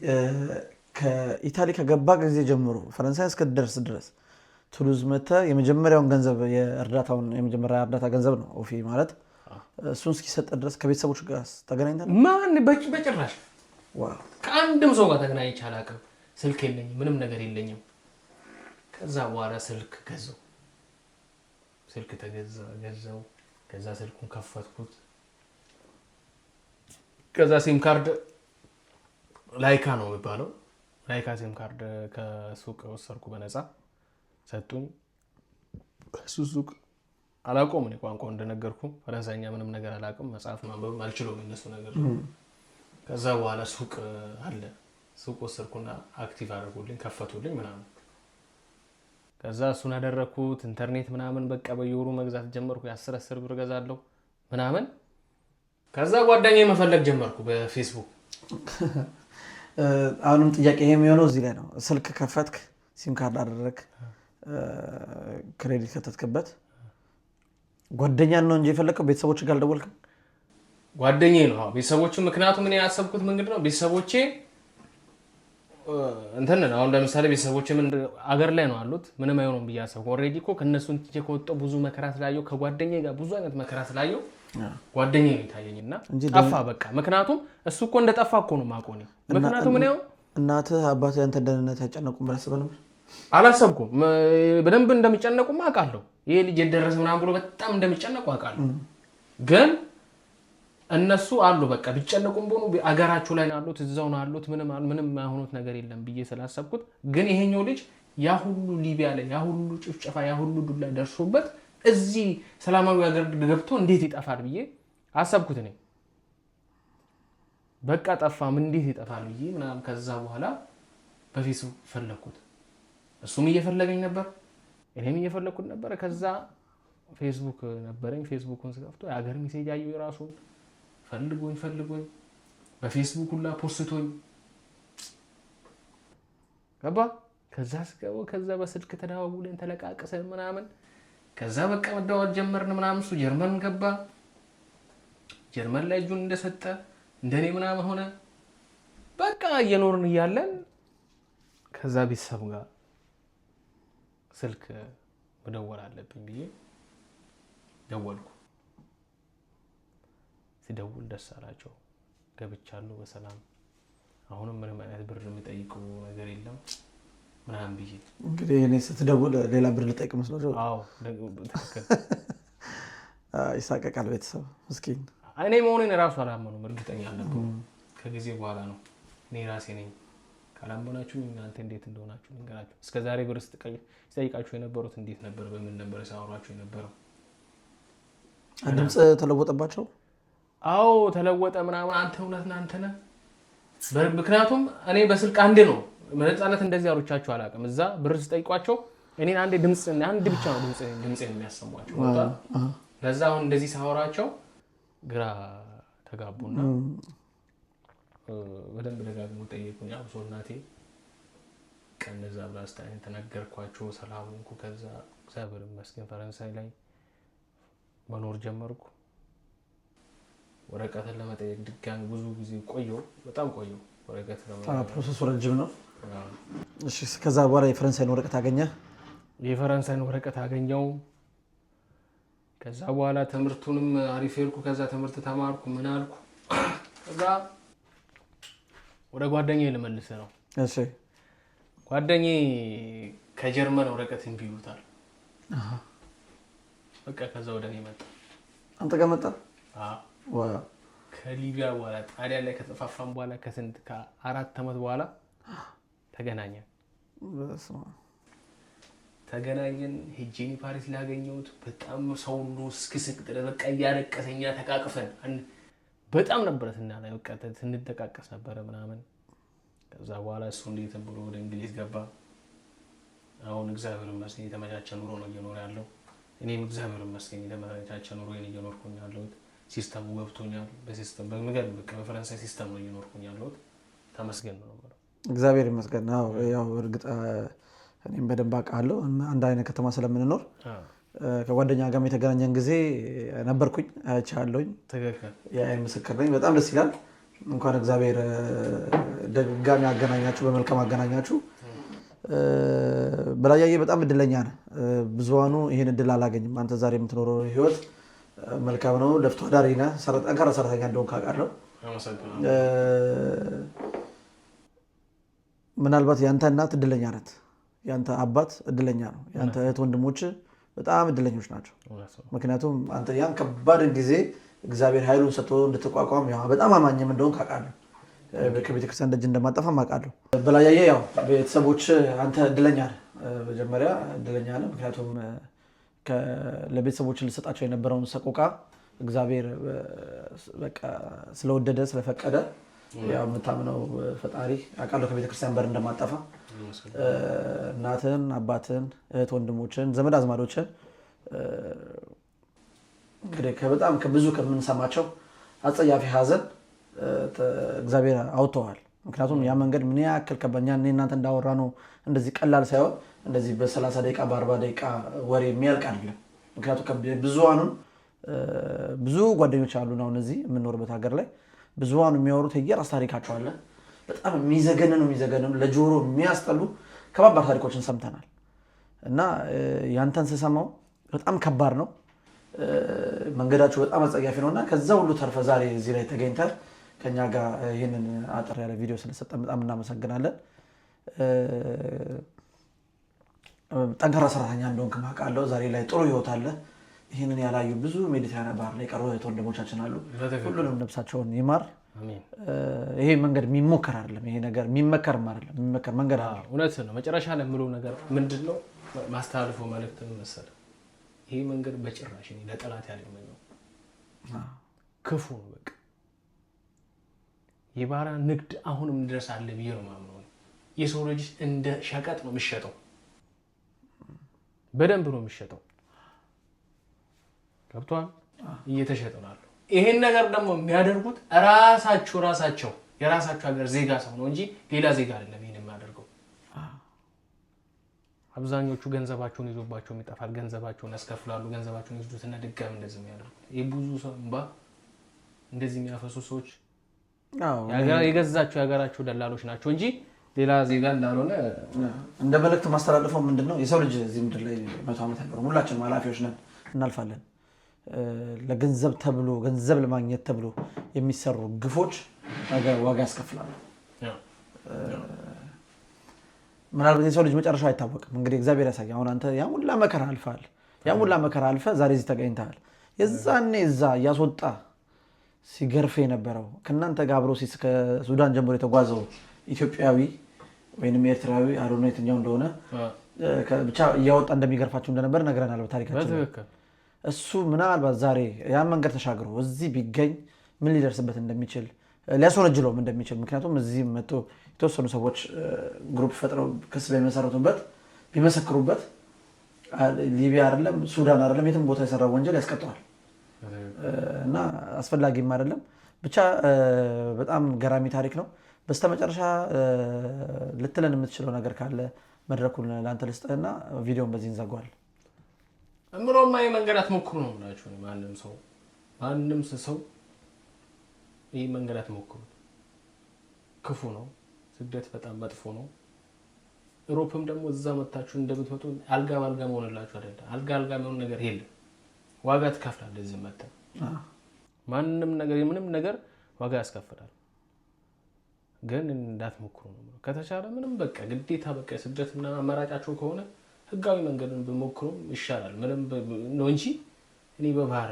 Speaker 2: ከኢታሊ ከገባ ጊዜ ጀምሮ ፈረንሳይ እስክትደርስ ድረስ ቱሉዝ መተህ የመጀመሪያውን ገንዘብ የእርዳታውን የመጀመሪያ እርዳታ ገንዘብ ነው OFI ማለት፣ እሱን እስኪሰጥ ድረስ ከቤተሰቦች ጋር ተገናኝተህ?
Speaker 1: ማን በጭራሽ ከአንድም ሰው ጋር ተገናኝቼ አላውቅም። ስልክ የለኝም፣ ምንም ነገር የለኝም። ከዛ በኋላ ስልክ ገዛው። ስልክ ተገዛ ገዛው። ከዛ ስልኩን ከፈትኩት። ከዛ SIM card ላይካ ነው የሚባለው። ላይካ SIM card ከሱቅ ወሰድኩ፣ በነፃ ሰጡኝ። እሱ ሱቅ አላውቀውም እኔ ቋንቋው እንደነገርኩ ፈረንሳይኛ ምንም ነገር አላውቅም። መጽሐፍ ማንበብም አልችለውም የእነሱ ነገር። ከዛ በኋላ ሱቅ አለ፣ ሱቅ ወሰድኩና active አደረጉልኝ፣ ከፈቱልኝ ምናምን። ከዛ እሱን አደረግኩት። ኢንተርኔት ምናምን በቃ በየወሩ መግዛት ጀመርኩ። የ10 ብር ገዛለሁ ምናምን። ከዛ ጓደኛዬ መፈለግ ጀመርኩ በፌስቡክ።
Speaker 2: አሁንም ጥያቄ የሚሆነው እዚህ ላይ ነው። ስልክ ከፈትክ፣ SIM card አደረግ፣ credit ከተትክበት፣ ጓደኛን ነው እንጂ የፈለግከው ቤተሰቦች ጋር አልደወልክም?
Speaker 1: ጓደኛዬ ነው ቤተሰቦቹ። ምክንያቱም እኔ ያሰብኩት ምንድን ነው ቤተሰቦቼ እንትን አሁን ለምሳሌ ቤተሰቦቼ ምን አገር ላይ ነው አሉት፣ ምንም አይሆኑም ብዬ አሰብኩ። Already እኮ ከእነሱ ትቼ ከወጣሁ ብዙ መከራ ስላየሁ፣ ከጓደኛዬ ጋር ብዙ አይነት መከራ ስላየሁ ጓደኛዬ ነው የታየኝና ጠፋ በቃ። ምክንያቱም እሱ እኮ እንደጠፋ እኮ ነው የማውቀው እኔ። ምክንያቱም እኔ
Speaker 2: እናትህ አባትህ ያንተን ደህንነት አይጨነቁም ብለህ አስበህ ነበር?
Speaker 1: አላሰብኩም። በደንብ እንደሚጨነቁማ አውቃለሁ። ይሄ ልጅ የደረሰ ምናምን ብሎ በጣም እንደሚጨነቁ አውቃለሁ። ግን እነሱ አሉ በቃ ቢጨነቁም በሆኑ አገራቸው ላይ አሉት፣ እዛው ነው አሉት፣ ምንም ምንም የሆኑት ነገር የለም ብዬ ስላሰብኩት። ግን ይሄኛው ልጅ ያ ሁሉ ሊቢያ ላይ ያ ሁሉ ጭፍጨፋ ያ ሁሉ ዱላ ደርሶበት እዚህ ሰላማዊ ሀገር ገብቶ እንዴት ይጠፋል ብዬ አሰብኩት እኔ። በቃ ጠፋም እንዴት ይጠፋል ብዬ ምናምን። ከዛ በኋላ በፌስቡክ ፈለግኩት። እሱም እየፈለገኝ ነበር፣ እኔም እየፈለግኩት ነበር። ከዛ ፌስቡክ ነበረኝ። ፌስቡኩን ስከፍቶ የሀገር message አየሁ። የራሱን ፈልጎኝ ፈልጎኝ በፌስቡክ ሁላ ፖስቶኝ ገባ። ከዛ ስገባው ከዛ በስልክ ተደዋውለን ተለቃቅሰን ምናምን ከዛ በቃ መደዋወል ጀመርን ምናምን። እሱ ጀርመን ገባ። ጀርመን ላይ እጁን እንደሰጠ እንደኔ ምናምን ሆነ። በቃ እየኖርን እያለን ከዛ ቤተሰብ ጋር ስልክ መደወል አለብኝ ብዬ ደወልኩ። ሲደውል ደስ አላቸው። ገብቻለሁ በሰላም አሁንም ምንም አይነት ብር የሚጠይቀው ነገር የለም ምናምን ብዬ
Speaker 2: እንግዲህ እኔ ስትደውል ሌላ ብር ልጠይቅ መስሏቸው።
Speaker 1: አዎ ትክክል።
Speaker 2: ይሳቀቃል ቤተሰብ ምስኪን።
Speaker 1: እኔ መሆኔን እራሱ አላመኑም፣ እርግጠኛ አልነበሩም። ከጊዜ በኋላ ነው እኔ ራሴ ነኝ ካላመናችሁ እናንተ እንዴት እንደሆናችሁ ልንገራችሁ። እስከ ዛሬ ብር ሲጠይቃችሁ የነበሩት እንዴት ነበር? በምን ነበር ሲያወሯችሁ የነበረው?
Speaker 2: ድምፅ ተለወጠባቸው?
Speaker 1: አዎ ተለወጠ ምናምን። አንተ እውነት ነህ አንተ ነህ። ምክንያቱም እኔ በስልክ አንዴ ነው ነፃነት እንደዚህ አውርቻቸው አላውቅም። እዛ ብር ስጠይቋቸው እኔን አንዴ ድምፅ አንድ ብቻ ነው ድምፄን የሚያሰሟቸው። ለዛ አሁን እንደዚህ ሳወራቸው ግራ ተጋቡና በደንብ ደጋግሞ ጠየቁኝ። አብሶ እናቴ ቀን እዛ ብላ ተነገርኳቸው። ሰላም ሆንኩ። ከዛ እግዚአብሔር ይመስገን ፈረንሳይ ላይ መኖር ጀመርኩ። ወረቀትን ለመጠየቅ ድጋሚ ብዙ ጊዜ ቆየሁ፣ በጣም ቆየሁ። ወረቀት
Speaker 2: Process ኡ ረጅም ነው። እሺ፣ ከዛ በኋላ የፈረንሳይን ወረቀት አገኘ?
Speaker 1: የፈረንሳይን ወረቀት አገኘው። ከዛ በኋላ ትምህርቱንም አሪፍ ሄድኩ። ከዛ ትምህርት ተማርኩ፣ ምን አልኩ። ከዛ ወደ ጓደኛዬ ልመልስ ነው።
Speaker 2: እሺ።
Speaker 1: ጓደኛዬ ከጀርመን ወረቀት እምቢ ይሉታል። በቃ ከዛ ወደ እኔ መጣ።
Speaker 2: አንተ ጋር መጣ?
Speaker 1: አዎ። ከሊቢያ በኋላ ጣሊያን ላይ ከተጠፋፋን በኋላ ከስንት ከ4 ዓመት በኋላ ተገናኘን። ተገናኘን። ሄጄ ፓሪስ ላገኘሁት በጣም ሰው ሁሉ እስክስቅ ድረስ በቃ እያለቀሰኛ ተቃቅፈን በጣም ነበረ በቃ ስንደቃቀስ ነበረ ምናምን። ከዛ በኋላ እሱ እንዴትም ብሎ ወደ እንግሊዝ ገባ። አሁን እግዚአብሔር ይመስገን የተመቻቸ ኑሮ ነው እየኖረ ያለው። እኔም እግዚአብሔር ይመስገን የተመቻቸ ኑሮ እየኖርኩኝ ያለሁት። System ኡ ገብቶኛል። በ system በሚገርም በቃ በፈረንሳይ system ነው እየኖርኩኝ ያለሁት። ተመስገን ነው የምለው።
Speaker 2: እግዚአብሔር ይመስገን። አዎ፣ ያው እርግጥ እኔም በደንብ አውቃለሁ። አንድ አይነት ከተማ ስለምንኖር ከጓደኛ ጋርም የተገናኘን ጊዜ ነበርኩኝ፣ አይቻለሁኝ።
Speaker 1: ትክክል።
Speaker 2: የአይን ምስክር ነኝ። በጣም ደስ ይላል። እንኳን እግዚአብሔር ድጋሚ አገናኛችሁ፣ በመልካም አገናኛችሁ። በላያዬ በጣም እድለኛ ነህ። ብዙሃኑ ይሄን እድል አላገኝም። አንተ ዛሬ የምትኖረው ህይወት መልካም ነው። ለፍቶ አዳሪ ነህ፣ ጠንካራ ሰራተኛ እንደሆንክ አውቃለሁ።
Speaker 1: አመሰግናለሁ።
Speaker 2: ምናልባት ያንተ እናት እድለኛ ናት፣ ያንተ አባት እድለኛ ነው፣ ያንተ እህት ወንድሞች በጣም እድለኞች ናቸው። ምክንያቱም አንተ ያን ከባድ ጊዜ እግዚአብሔር ኃይሉን ሰጥቶ እንድትቋቋም ያው በጣም አማኝም እንደሆንክ አውቃለሁ። ከቤተክርስቲያን ደጅ እንደማጠፋም አውቃለሁ። በላያዬ ያው ቤተሰቦች አንተ እድለኛ ነህ፣ መጀመሪያ እድለኛ ነህ። ምክንያቱም ለቤተሰቦች ልሰጣቸው የነበረውን ሰቆቃ እግዚአብሔር በቃ ስለወደደ ስለፈቀደ ያው የምታምነው ፈጣሪ አውቃለሁ ከቤተክርስቲያን በር እንደማጠፋ እናትህን፣ አባትህን፣ እህት ወንድሞችህን፣ ዘመድ አዝማዶችህን እንግዲህ ከበጣም ከብዙ ከምንሰማቸው አጸያፊ ሀዘን እግዚአብሔር አውጥተዋል። ምክንያቱም ያ መንገድ ምን ያክል ከባድ እኛ እናንተ እንዳወራነው እንደዚህ ቀላል ሳይሆን እንደዚህ በሰላሳ ደቂቃ በአርባ ደቂቃ ወሬ የሚያልቅ አይደለም። ምክንያቱም ብዙሃኑን ብዙ ጓደኞች አሉን አሁን እዚህ የምንኖርበት ሀገር ላይ ብዙሃኑ የሚያወሩት የየራስ ታሪካቸው አለ። በጣም የሚዘገንኑ ለጆሮ የሚያስጠሉ ከባባድ ታሪኮችን ሰምተናል። እና ያንተን ስሰማው በጣም ከባድ ነው። መንገዳችሁ በጣም አጸያፊ ነውና ከዛ ሁሉ ተርፈ ዛሬ እዚህ ላይ ተገኝተህ ከኛ ጋር ይሄንን አጠር ያለ ቪዲዮ ስለሰጠን በጣም እናመሰግናለን። ጠንካራ ሰራተኛ እንደሆንክ አውቃለሁ። ዛሬ ላይ ጥሩ ህይወት አለ። ይሄንን ያላዩ ብዙ ሜዲትራኒያን ባህር ላይ የቀሩ እህት ወንድሞቻችን አሉ። ሁሉንም ነፍሳቸውን ይማር።
Speaker 1: አሜን።
Speaker 2: ይሄ መንገድ የሚሞከር አይደለም። ይሄ ነገር የሚመከርም አይደለም። የሚመከር መንገድ አይደለም።
Speaker 1: እውነት ነው። መጨረሻ ላይ የምለው ነገር ምንድነው? ማስተላልፈው መልእክት ምን መሰለህ? ይሄ መንገድ በጭራሽ እኔ ለጠላት ያልመኘው ክፉ ነው። በቃ የባሪያ ንግድ አሁንም ድረስ አለ ብዬ ነው የማምነው። የሰው ልጅ እንደ ሸቀጥ ነው የሚሸጠው። በደንብ ነው የሚሸጠው። ገብቶሃል? እየተሸጠ ነው ያለው። ይሄን ነገር ደግሞ የሚያደርጉት ራሳቸው የራሳቸው ሀገር ዜጋ ሰው ነው እንጂ ሌላ ዜጋ አይደለም ይሄን የሚያደርገው። አብዛኞቹ ገንዘባቸውን ይዞባቸው ይጠፋል። ገንዘባቸውን ያስከፍላሉ። ገንዘባቸውን ይወስዱትና ድጋሚ እንደዚህ የሚያደርጉት ይሄ ብዙ ሰው እንባ እንደዚህ የሚያፈሱ ሰዎች የገዛቸው የሀገራቸው ደላሎች ናቸው እንጂ ሌላ ዜጋ እንዳልሆነ
Speaker 2: እንደ መልእክት ማስተላለፈው ምንድነው? የሰው ልጅ እዚህ ምድር ላይ 100 ዓመት አይኖርም። ሁላችንም ኃላፊዎች ነን፣ እናልፋለን። ለገንዘብ ተብሎ ገንዘብ ለማግኘት ተብሎ የሚሰሩ ግፎች ነገ ዋጋ ያስከፍላሉ። ምናልባት የሰው ልጅ መጨረሻው አይታወቅም። እንግዲህ እግዚአብሔር ያሳይ። አሁን አንተ ያን ሁላ መከራ አልፈሃል። ያን ሁላ መከራ አልፈህ ዛሬ እዚህ ተገኝተሃል። የዛኔ እዛ እያስወጣ ሲገርፍ የነበረው ከእናንተ ጋር አብሮ ከሱዳን ጀምሮ የተጓዘው ኢትዮጵያዊ ወይንም ኤርትራዊ አሮኖ የትኛው እንደሆነ ብቻ እያወጣ እንደሚገርፋችሁ እንደነበር ነግረናል በታሪካችን። እሱ ምናልባት ዛሬ ያን መንገድ ተሻግሮ እዚህ ቢገኝ ምን ሊደርስበት እንደሚችል ሊያስወነጅለውም እንደሚችል ምክንያቱም እዚህ መጥቶ የተወሰኑ ሰዎች ግሩፕ ፈጥረው ክስ ቢመሰርቱበት ቢመሰክሩበት ሊቢያ አይደለም ሱዳን አይደለም የትም ቦታ የሰራው ወንጀል ያስቀጣዋል። እና አስፈላጊም አይደለም። ብቻ በጣም ገራሚ ታሪክ ነው። በስተመጨረሻ ልትለን የምትችለው ነገር ካለ መድረኩን ላንተ ልስጥህና ቪዲዮውን በዚህ እንዘጋዋለን።
Speaker 1: እምሮማ መንገድ አትሞክሩ ነው የምላችሁ። ማንም ሰው ይህ መንገድ አትሞክሩት፣ ክፉ ነው። ስደት በጣም መጥፎ ነው። ሮፕም ደግሞ እዛ መታችሁ እንደምትመጡ አልጋ በአልጋ መሆንላችሁ አይደለም። አልጋ አልጋ መሆን ነገር የለም። ዋጋ ትከፍላለህ። እዚህ መተህ ማንም ነገር ምንም ነገር ዋጋ ያስከፍላል። ግን እንዳትሞክሩ ነው። ከተቻለ ምንም በቃ ግዴታ በቃ ስደት ምናምን አማራጫቸው ከሆነ ህጋዊ መንገድን ብሞክሩም ይሻላል። ምንም ነው እንጂ እኔ በባህር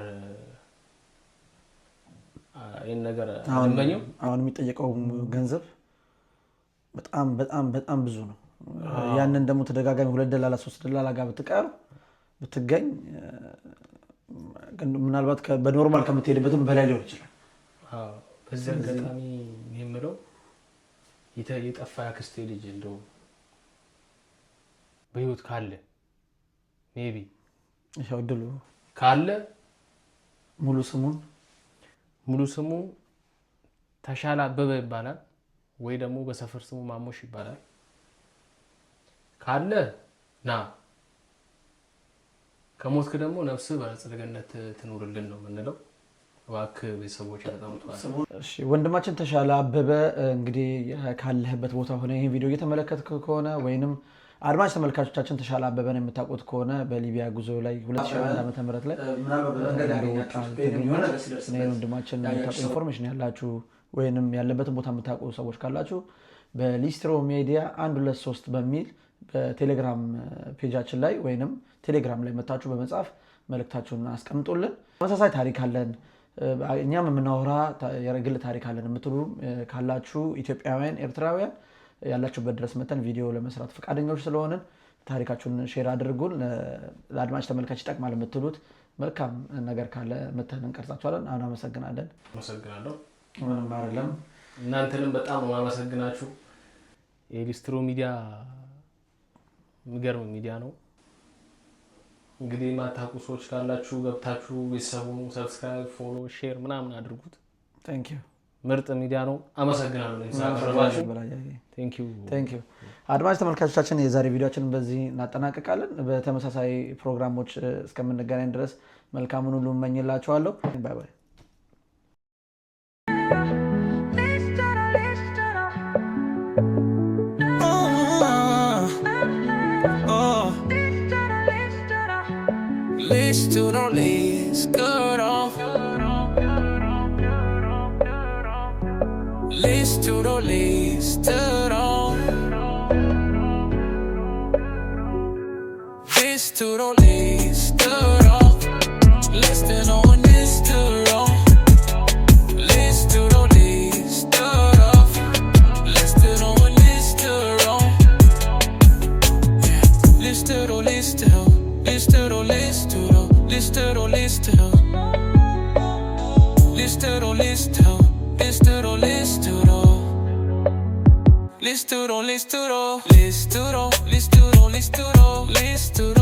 Speaker 1: ይህን ነገር አልመኘው።
Speaker 2: አሁን የሚጠየቀው ገንዘብ በጣም በጣም በጣም ብዙ ነው። ያንን ደግሞ ተደጋጋሚ 2 ደላላ 3 ደላላ ጋር ብትቀር ብትገኝ ምናልባት በ normal ከምትሄድበትም በላይ ሊሆን ይችላል።
Speaker 1: አዎ፣ በዚህ አጋጣሚ የምለው የጠፋ ያክስቴ ልጅ እንደው በህይወት ካለ maybe
Speaker 2: ይኸው እድሉ
Speaker 1: ካለ
Speaker 2: ሙሉ ስሙ
Speaker 1: ተሻለ አበበ ይባላል፣ ወይ ደግሞ በሰፈር ስሙ ማሞሽ ይባላል። ካለ ና፣ ከሞትክ ደግሞ ነፍስህ በአጸደ ገነት ትኑርልን ነው የምንለው። እባክህ ቤተሰቦች ተጠምቷል።
Speaker 2: እሺ ወንድማችን ተሻለ አበበ እንግዲህ ካለህበት ቦታ ሆነ ይሄን ቪዲዮ እየተመለከትክ ከሆነ ወይንም አድማጭ ተመልካቾቻችን ተሻለ አበበን የምታውቁት ከሆነ በሊቢያ ጉዞ ላይ 2001 ዓመተ ምህረት ላይ ወንድማችን የምታውቁ information ያላችሁ ወይንም ያለበትን ቦታ የምታውቁ ሰዎች ካላችሁ በሊስትሮ ሚዲያ 123 በሚል በቴሌግራም page ኣችን ላይ ወይንም ቴሌግራም ላይ መታችሁ በመጻፍ መልእክታችሁን አስቀምጡልን። ተመሳሳይ ታሪክ አለን እኛም የምናወራ የግል ታሪክ አለን የምትሉ ካላችሁ ኢትዮጵያውያን፣ ኤርትራውያን ያላችሁበት ድረስ መተን ቪዲዮ ለመስራት ፈቃደኞች ስለሆንን ታሪካችሁን share አድርጉን። ለአድማጭ ተመልካች ይጠቅማል የምትሉት መልካም ነገር ካለ መተን እንቀርጻችኋለን። አሁን አመሰግናለን።
Speaker 1: አመሰግናለሁ።
Speaker 2: ምንም አይደለም።
Speaker 1: እናንተንም በጣም ነው የማመሰግናችሁ። የሊስትሮ ሚዲያ የሚገርም ሚዲያ ነው። እንግዲህ የማታውቁ ሰዎች ካላችሁ ገብታችሁ ቤተሰቡን subscribe፣ follow፣ share ምናምን አድርጉት።
Speaker 2: Thank you።
Speaker 1: ምርጥ ሚዲያ ነው። አመሰግናለሁ ስላቀረባችሁ። Thank you።
Speaker 2: Thank you። አድማጭ ተመልካቾቻችን የዛሬ ቪዲዮአችንን በዚህ እናጠናቅቃለን። በተመሳሳይ ፕሮግራሞች እስከምንገናኝ ድረስ መልካሙን ሁሉ እመኝላችኋለሁ። Bye bye።
Speaker 3: List to no list, good on. List to no list, to no. List to no list, to no. List to no one list to no. List to no list, to no. List to no one list to no. List to no list to no. List to no list to no. List to no list to no. List to no list to no. List to no list to no. List to no list to no. List to no list to no list to no list to